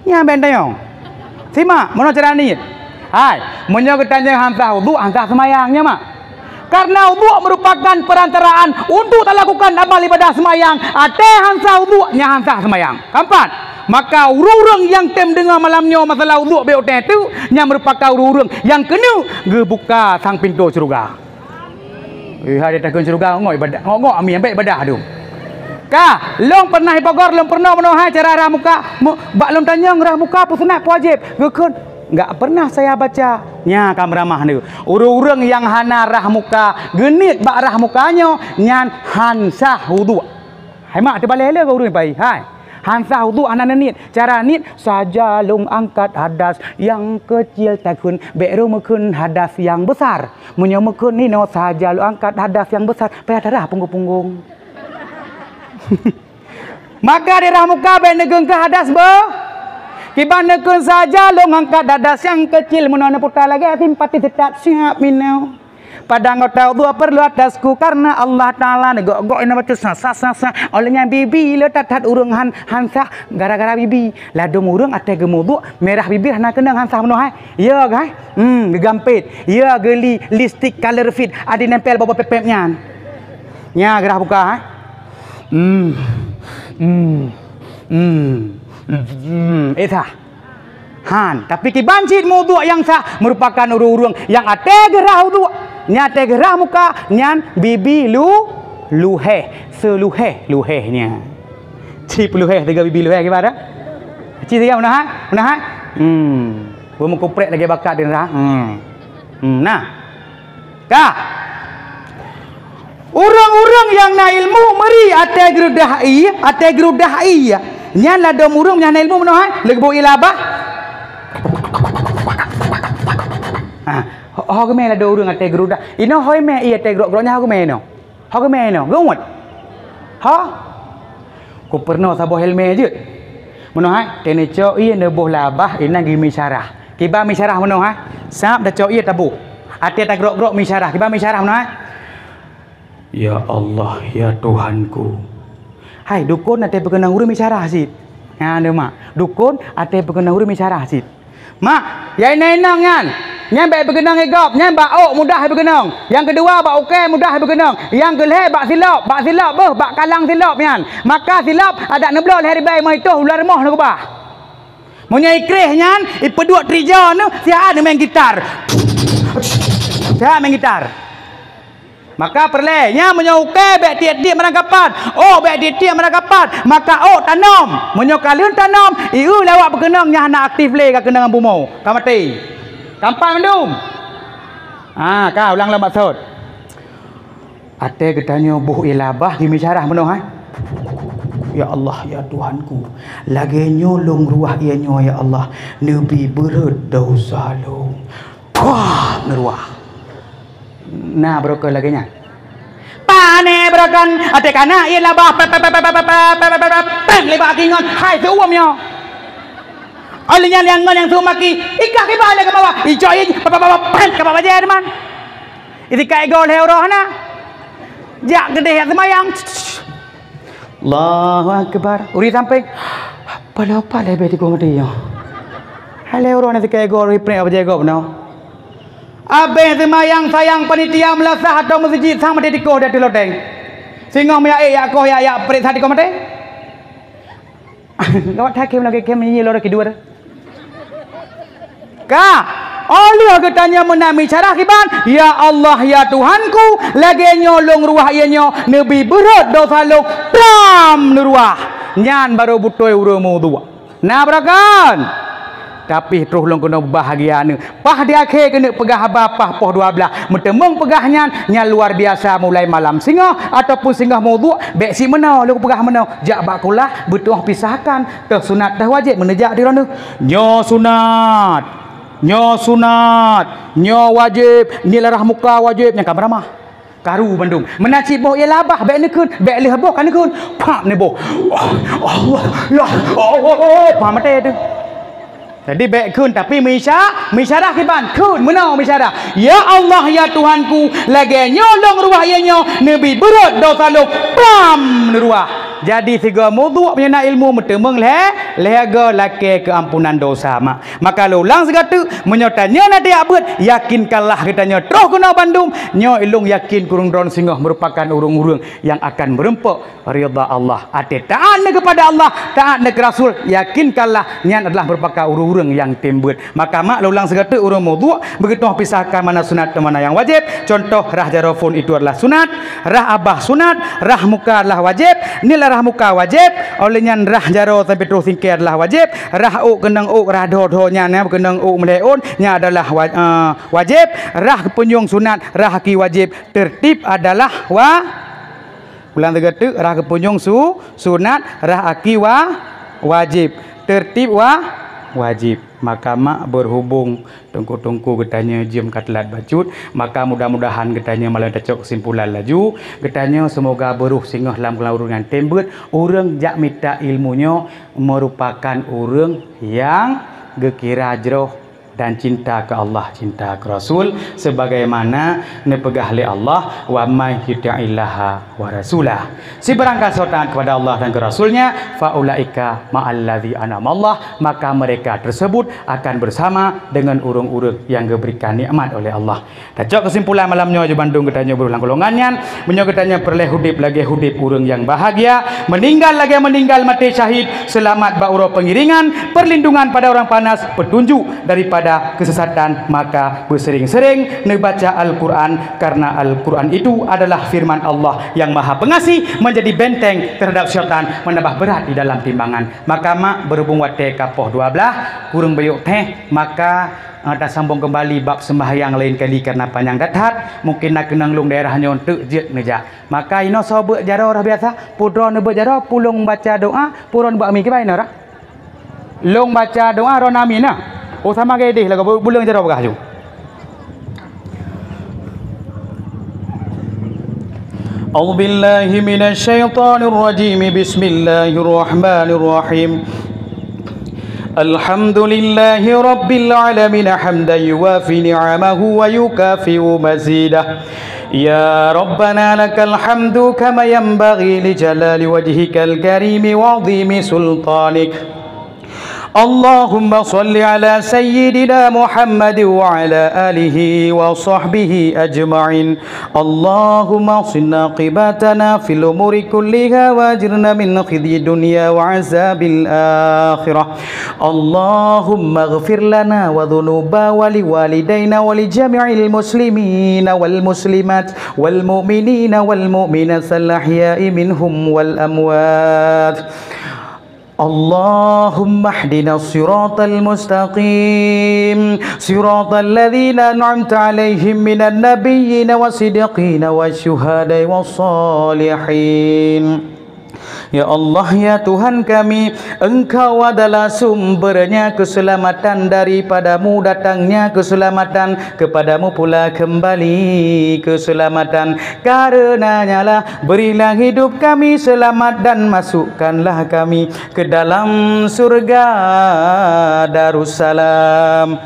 Nyan bèk tanyong. Simak, meunoe cara niet. Hai, meunyoe geutanyong han sah uduk, han sah seumayang, nyan mak. Karena uduk merupakan perantaraan untuk talakukan amal ibadah seumayang. Até han sah uduk, nyan han sah seumayang. Keempat, Maka ureuëng-ureuëng nyang tem deungoe malam nyoe masalah uduk bék watée teuk, nyan meurupakan ureuëng-ureuëng nyang keuneuk geubuka sang pintoe syeuruga. Eh, hai, di takheun syeuruga, ngok ibadah, ngok-ngok ami, ambek ibadah tu. Ka, lôn pernah ipogor, lôn pernah meunoe hai cara rhah muka, me-, bak lôn tanyong rhah muka peue sunat, peue wajéb. Geukheun, "Enggak pernah saya baca." Nya ka meuramah tu. Ureuëng-ureuëng nyang hana rhah muka, geuniet bak rhah muka nyoe, nyan han sah uduk. Hai mak, teubalée le keu ureuëng pai. Hai. Han sah uduk hana neuniet. Cara niet, saja lôn angkat hadas nyang keucil takheun, bék rhot meukheun hadas nyang beusar. Meunyoe meukheun inoe saja lôn angkat hadas nyang beusar, payah tarhah punggong-punggong. Maka di rhah muka bék neugeungkah hadas beu. Kiban neukheun saja lôn angkat hadas nyang keucil, meunoe neuputa lagée simpati teutap siap minoe. Pada anggota uduk perlu atasku karena Allah Taala, neugok-gok inoe baca sa, sa, sa, sa. Oleh nyan bibi le that-that ureuëng han, han sah gara-gara bibi. Ladom ureuëng watée geumuduk mirah bibi hana keunong, han sah meunoe hai. Ya, hai? Hmm, geugampét. Ya, geuli lipstik color fit, adi nempel bak pép-pép nyan. Nya geurhah muka hai. Hmm. Hmm. Hmm. Hmm. Eh, sah. Han, tapi kiban cit muduk nyang sah meurupakan ureuëng-ureuëng nyang watée geurhah uduk, nyang watée geurhah muka, nyan bibi lu-, luhéh, seuluhéh-luhéh nyan. Cit peuluhéh teuga bibi luhéh kiban dah? Cit teuga meunoe hai? Meunoe hai? Hmm. Beumeukuprek lagée bakat di neraka. Hmm. Hmm, nah. Ka. Ureuëng-ureuëng nyang na ilmu meuri watée geurudah ié, watée geurudah ié. Nyan ladom ureuëng nyang na ilmu meunoe hai, leuboh ié labah. Ha, ho, ho geumé ladom ureuëng watée geurudah. Inoe ho imé ié watée grok-grok nyan ho geumé inoe. Ho geumé inoe, geuwet. Ha? Ku peurunoe saboh ilmu jeuet. Meunoe hai, teuh neucok ié neuboh labah inan geumisyarah. Kiban misyarah meunoe hai. Sab tacok ié taboh. Watée tagrok-grok misyarah. Kiban misyarah meunoe hai. Ya Allah, ya Tuhanku. Hai, dukon watée peukeunong ureuëng misyarah cit. Nyan deuh mak. Dukon watée peukeunong ureuëng misyarah cit. Mak, nyang inong-inong nyan, nyan bék peukeunong ié gob, nyan bak ôk mudah peukeunong. Nyang keudua bak ukée mudah peukeunong. Nyang keulhée bak silop, bak silop beuh, bak kalang silop nyan. Maka silop adak neubloe lhée ribée limong reutôh ulah rumoh neukeubah. Meunyoe ikréh nyan, ipeuduek trijo neuh, siat neuh main gitar. Siat main gitar. Maka peureulée, nyan meunyoe ukée bék tiek-tiek meurangkapat, ôk bék tiek-tiek meurangkapat, maka ôk tanom. Meunyoe ka lheueh tanom, ié lé awak peukeunong nyang hana aktif lé ka keunong bumoe, ka maté. Tampan mandum. Ha, ka ulang lom maksud. Watée geutanyoe boh ié labah geumisyarah meunoe hai. Ya Allah, ya Tuhanku, lagée nyoe lôn ruwah ié nyoe ya Allah, neubi beureuet desya lôn. Puah, neuruwah. Na beureukat lagée nyan. Pane beureukat, até kana ié labah, pep, pep, pep, lé bak aki ngon, hai seuuem nyoe. Oleh nyan nyang ngon nyang seuuem aki, ikah kiban lé keu bawah, icok ié, pep, pep, pep, pep, ka bak bajée teuma. Isi ka égo lhée uroe hana. Jak keudeh jak seumayang. Allahu Akbar. Uri sampéng. Paloe-paloe beh tikoh maté nyoe. Hai lhée uroe na sikée goe uri prek apa jagoe bunoe. Abéh seumayang sayang panitia meulasah atau meuseujid sang maté tikoh di ateueh loteng. Singoh meuyak ék yak koh yak yak prek sa tikoh maté. Gawat that khem lagée khem nyi loreh kidua. Ka, óh lheueh geutanyoe meunan misyarah kiban, "Ya Allah, ya Tuhanku, lagée nyoe lôn ruwah ié nyoe, neubi beureuet desya lôn, plam neuruwah." Nyan barô beutôi ureuëng meuduek. Na beureukat. Tapi troh lôn keunoe beubahagia neuh. Paih di akhé keuneuk peugah haba paih poh dua blaih. Meuteumeung peugah nyan, nyan luar biasa mulai malam singoh ataupun singoh meuduek, bék si meunoe lôn peugah meunoe. Jak bak kulah, beutuoh pisahkan. Teuh sunat, teuh wajéb, meuneujak di droeneuh. Nyoe sunat, nyoe sunat, nyoe wajéb, nyoe larah muka wajéb, nyang ka meuramah. Karu bandum. Meunan cit boh ié labah, bék neukheun, bék lheueh boh ka neukheun. Phak neuboh. Allah, ya Allah, pah maté teuh. Jadi bék kheun, tapi misya-, misyarah kiban, kheun meunoe misyarah. "Ya Allah, ya Tuhanku, lagée nyoe lôn ruwah ié nyoe, neubi beureuet desya lôn, plam neuruwah." Jadi sigoe muduk meunyoe na ilmu, meuteumeung lhée, lhée goe lakée keuampunan dosa mak. Maka lôn ulang sigoe teuk, meunyoe tanyoe na tajak beuet, yakinkanlah geutanyoe troh keunoe bandum, nyoe ilôn yakin kureueng droe singoh meurupakan ureuëng-ureuëng nyang akan meureumpok ridha Allah. Até taát neuh keupada Allah, taát neuh keu Rasul, yakinkanlah nyan adalah meurupakan ureuëng-ureuëng nyang tem beuet. Maka mak lôn ulang sigoe teuk, ureuëng muduk beugeutoh pisahkan mana sunat dan mana nyang wajéb. Contoh, rhah jaroe phon itu adalah sunat, rhah abah sunat, rhah muka adalah wajéb. Nyoe lah rhah muka wajéb, óh lheueh nyan rhah jaroe sampai troh singkée adalah wajéb. Rhah ôk keunong ôk, rhah dhoe-dhoe nyan, ya, keunong ôk meulhée ôn, nyan adalah wa-, eh, wajéb. Rhah keupunyueng sunat, rhah aki wajéb. Teurtib adalah wa-, ulang sigoe teuk, rhah keupunyueng su-, sunat, rhah aki wa-, wajéb. Teurtib wa-, wajéb. Maka mak, berhubung teungku-teungku geutanyoe jeuem ka teulat bacut, maka mudah-mudahan geutanyoe malam tacok kesimpulan laju. Geutanyoe seumoga beuroh singoh lam golongan ureuëng nyang tem beuet. Ureuëng jak mita ilmu nyoe meurupakan ureuëng nyang geukira jroh dan cinta keu Allah, cinta keu Rasul, sebagaimana neupeugah lé Allah, "Wa may yuti'illaha wa rasulah." Sibarang gasoe taat kepada Allah dan ke Rasul-Nya, "Fa ulaika ma'alladzi an'amallah," maka mereka tersebut akan bersama dengan ureuëng-ureuëng yang geuberikan nikmat oleh Allah. Tacok keusimpulan malam nyoe, ju bandum geutanyoe beuroh lam golongan nyan, meunyoe geutanyoe peureulée udeb lagée udeb ureuëng nyang bahagia, meuninggal lagée meuninggal maté syahid, seulamat bak uroe peungiringan, perlindungan pada orang panas, petunjuk daripada kesesatan, maka beusering-sering neubaca Al-Quran, karena Al-Quran itu adalah firman Allah yang Maha Pengasih, menjadi benteng terhadap syaitan, menambah berat di dalam timbangan. Maka mak, berhubung watée ka poh dua blaih, kureueng bacut teuh, maka, eh, tasambong keumbali bab seumbahyang laén kali karena panyang that-that, mungkin na keunong lôn daerah nyoe teuk jeuet neujak. Maka inoe soe beuet jaroe roh biasa, peue droe neubeuet jaroe, peue lôn baca doa, peue droe neubeuet amin, kiban inoe roh. Lôn baca doa, droe amin na. Oh, sama gai deh lagoe bu-, buleueng jaroe peugah ju. أعوذ بالله من الشيطان الرجيم. بسم الله الرحمن الرحيم. الحمد لله رب العالمين، حمدا يوافي نعمه ويكافئ مزيده. يا ربنا لك الحمد كما ينبغي لجلال وجهك الكريم وعظيم سلطانك. اللهم صل على سيدنا محمد وعلى آله وصحبه أجمعين. اللهم أحسن عاقبتنا في الأمور كلها وأجرنا من خزي الدنيا وعذاب الآخرة. اللهم اغفر لنا وذنوبنا ولوالدينا ولجميع المسلمين والمسلمات والمؤمنين والمؤمنات الأحياء منهم والأموات. اللهم اهدنا الصراط المستقيم، صراط الذين أنعمت عليهم من النبيين والصديقين والشهداء والصالحين. Ya Allah, ya Tuhan kami, Engkau adalah sumbernya keselamatan, daripada-Mu datangnya keselamatan, kepada-Mu pula kembali keselamatan. Karenanyalah, berilah hidup kami selamat dan masukkanlah kami ke dalam surga Darussalam.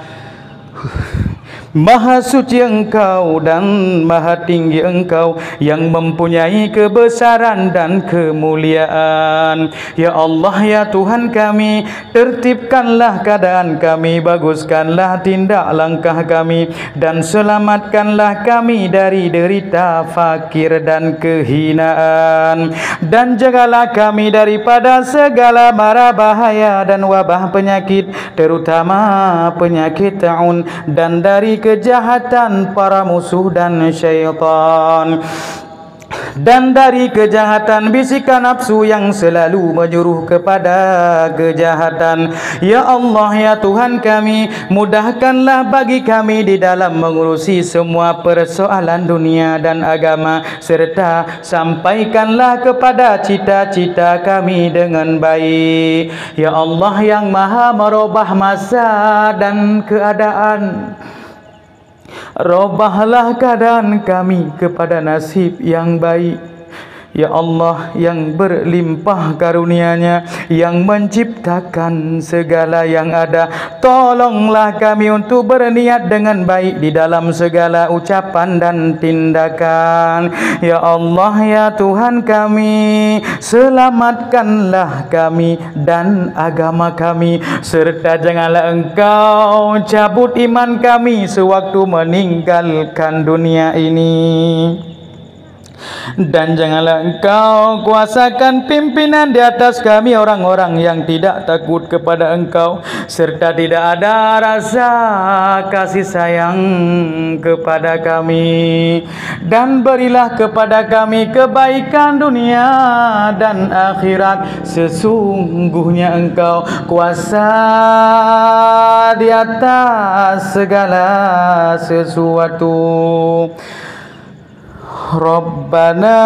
Maha suci Engkau dan maha tinggi Engkau yang mempunyai kebesaran dan kemuliaan. Ya Allah, ya Tuhan kami, tertibkanlah keadaan kami, baguskanlah tindak langkah kami, dan selamatkanlah kami dari derita, fakir, dan kehinaan. Dan jagalah kami daripada segala mara bahaya dan wabah penyakit, terutama penyakit taun, dan dari kejahatan para musuh dan syaitan, dan dari kejahatan bisikan nafsu yang selalu menyuruh kepada kejahatan. Ya Allah, ya Tuhan kami, mudahkanlah bagi kami di dalam mengurusi semua persoalan dunia dan agama, serta sampaikanlah kepada cita-cita kami dengan baik. Ya Allah yang Maha merubah masa dan keadaan, robahlah keadaan kami kepada nasib yang baik. Ya Allah yang berlimpah karunia-Nya, yang menciptakan segala yang ada, tolonglah kami untuk berniat dengan baik di dalam segala ucapan dan tindakan. Ya Allah, ya Tuhan kami, selamatkanlah kami dan agama kami, serta janganlah Engkau cabut iman kami sewaktu meninggalkan dunia ini. Dan janganlah Engkau kuasakan pimpinan di atas kami orang-orang yang tidak takut kepada Engkau, serta tidak ada rasa kasih sayang kepada kami. Dan berilah kepada kami kebaikan dunia dan akhirat. Sesungguhnya Engkau kuasa di atas segala sesuatu. ربنا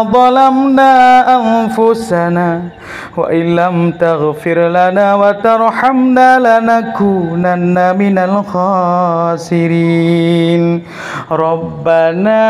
ظلمنا أنفسنا وإن لم تغفر لنا وترحمنا لنكونن من الخاسرين. ربنا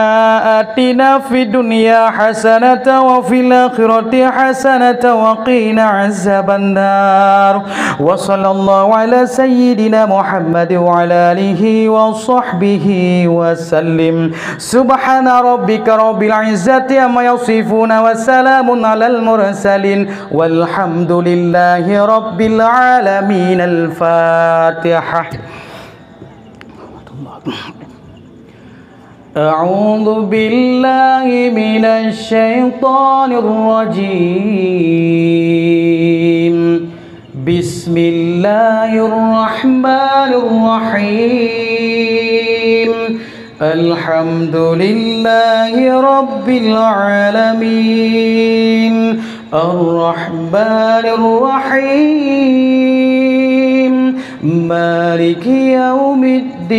آتنا في الدنيا حسنة وفي الآخرة حسنة وقنا عذاب النار. وصلى الله على سيدنا محمد وعلى آله وصحبه وسلم. سبحان ربك رب العزة عما يصفون وسلام على المرسلين والحمد لله رب العالمين. الفاتحة. أعوذ بالله من الشيطان الرجيم. بسم الله الرحمن الرحيم. الحمد لله رب العالمين. الرحمن الرحيم. مالك يوم الدين.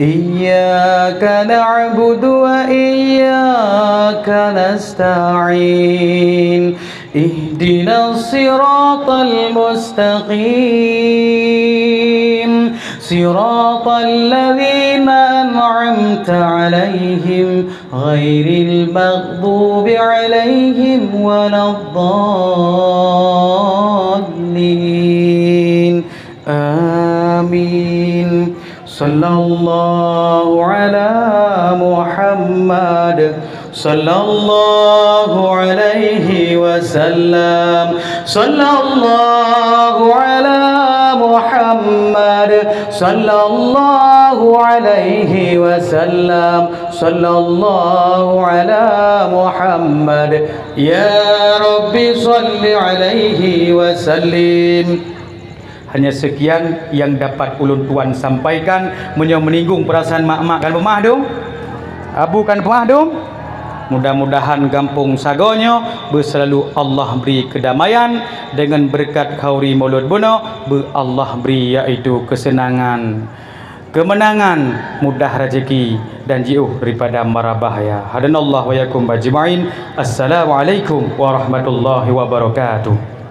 إياك نعبد وإياك نستعين. اهدنا الصراط المستقيم. صراط الذين أنعمت عليهم غير المغضوب عليهم ولا الضالين. آمين. صلى الله على محمد. صلى الله عليه وسلم. صلى الله على محمد. صلى الله عليه وسلم. صلى الله على محمد. يا رب صل عليه وسلم. Hanya sekian yang dapat ulôn tuan sampaikan. Meunyoe meuninggung peurasaan mak-mak, kan peumah dum? Abu, kan peumah dum? Mudah-mudahan gampông sagoe nyoe beuselalu Allah bri keudamaian, deungon beureukat khauri mulod bunoe beu Allah bri, yaitu keuseunangan, keumeunangan, mudah rezeki, dan jiôh daripada mara bahaya. Hadanallahu wa iyyakum ajma'in. Assalamualaikum warahmatullahi wabarakatuh.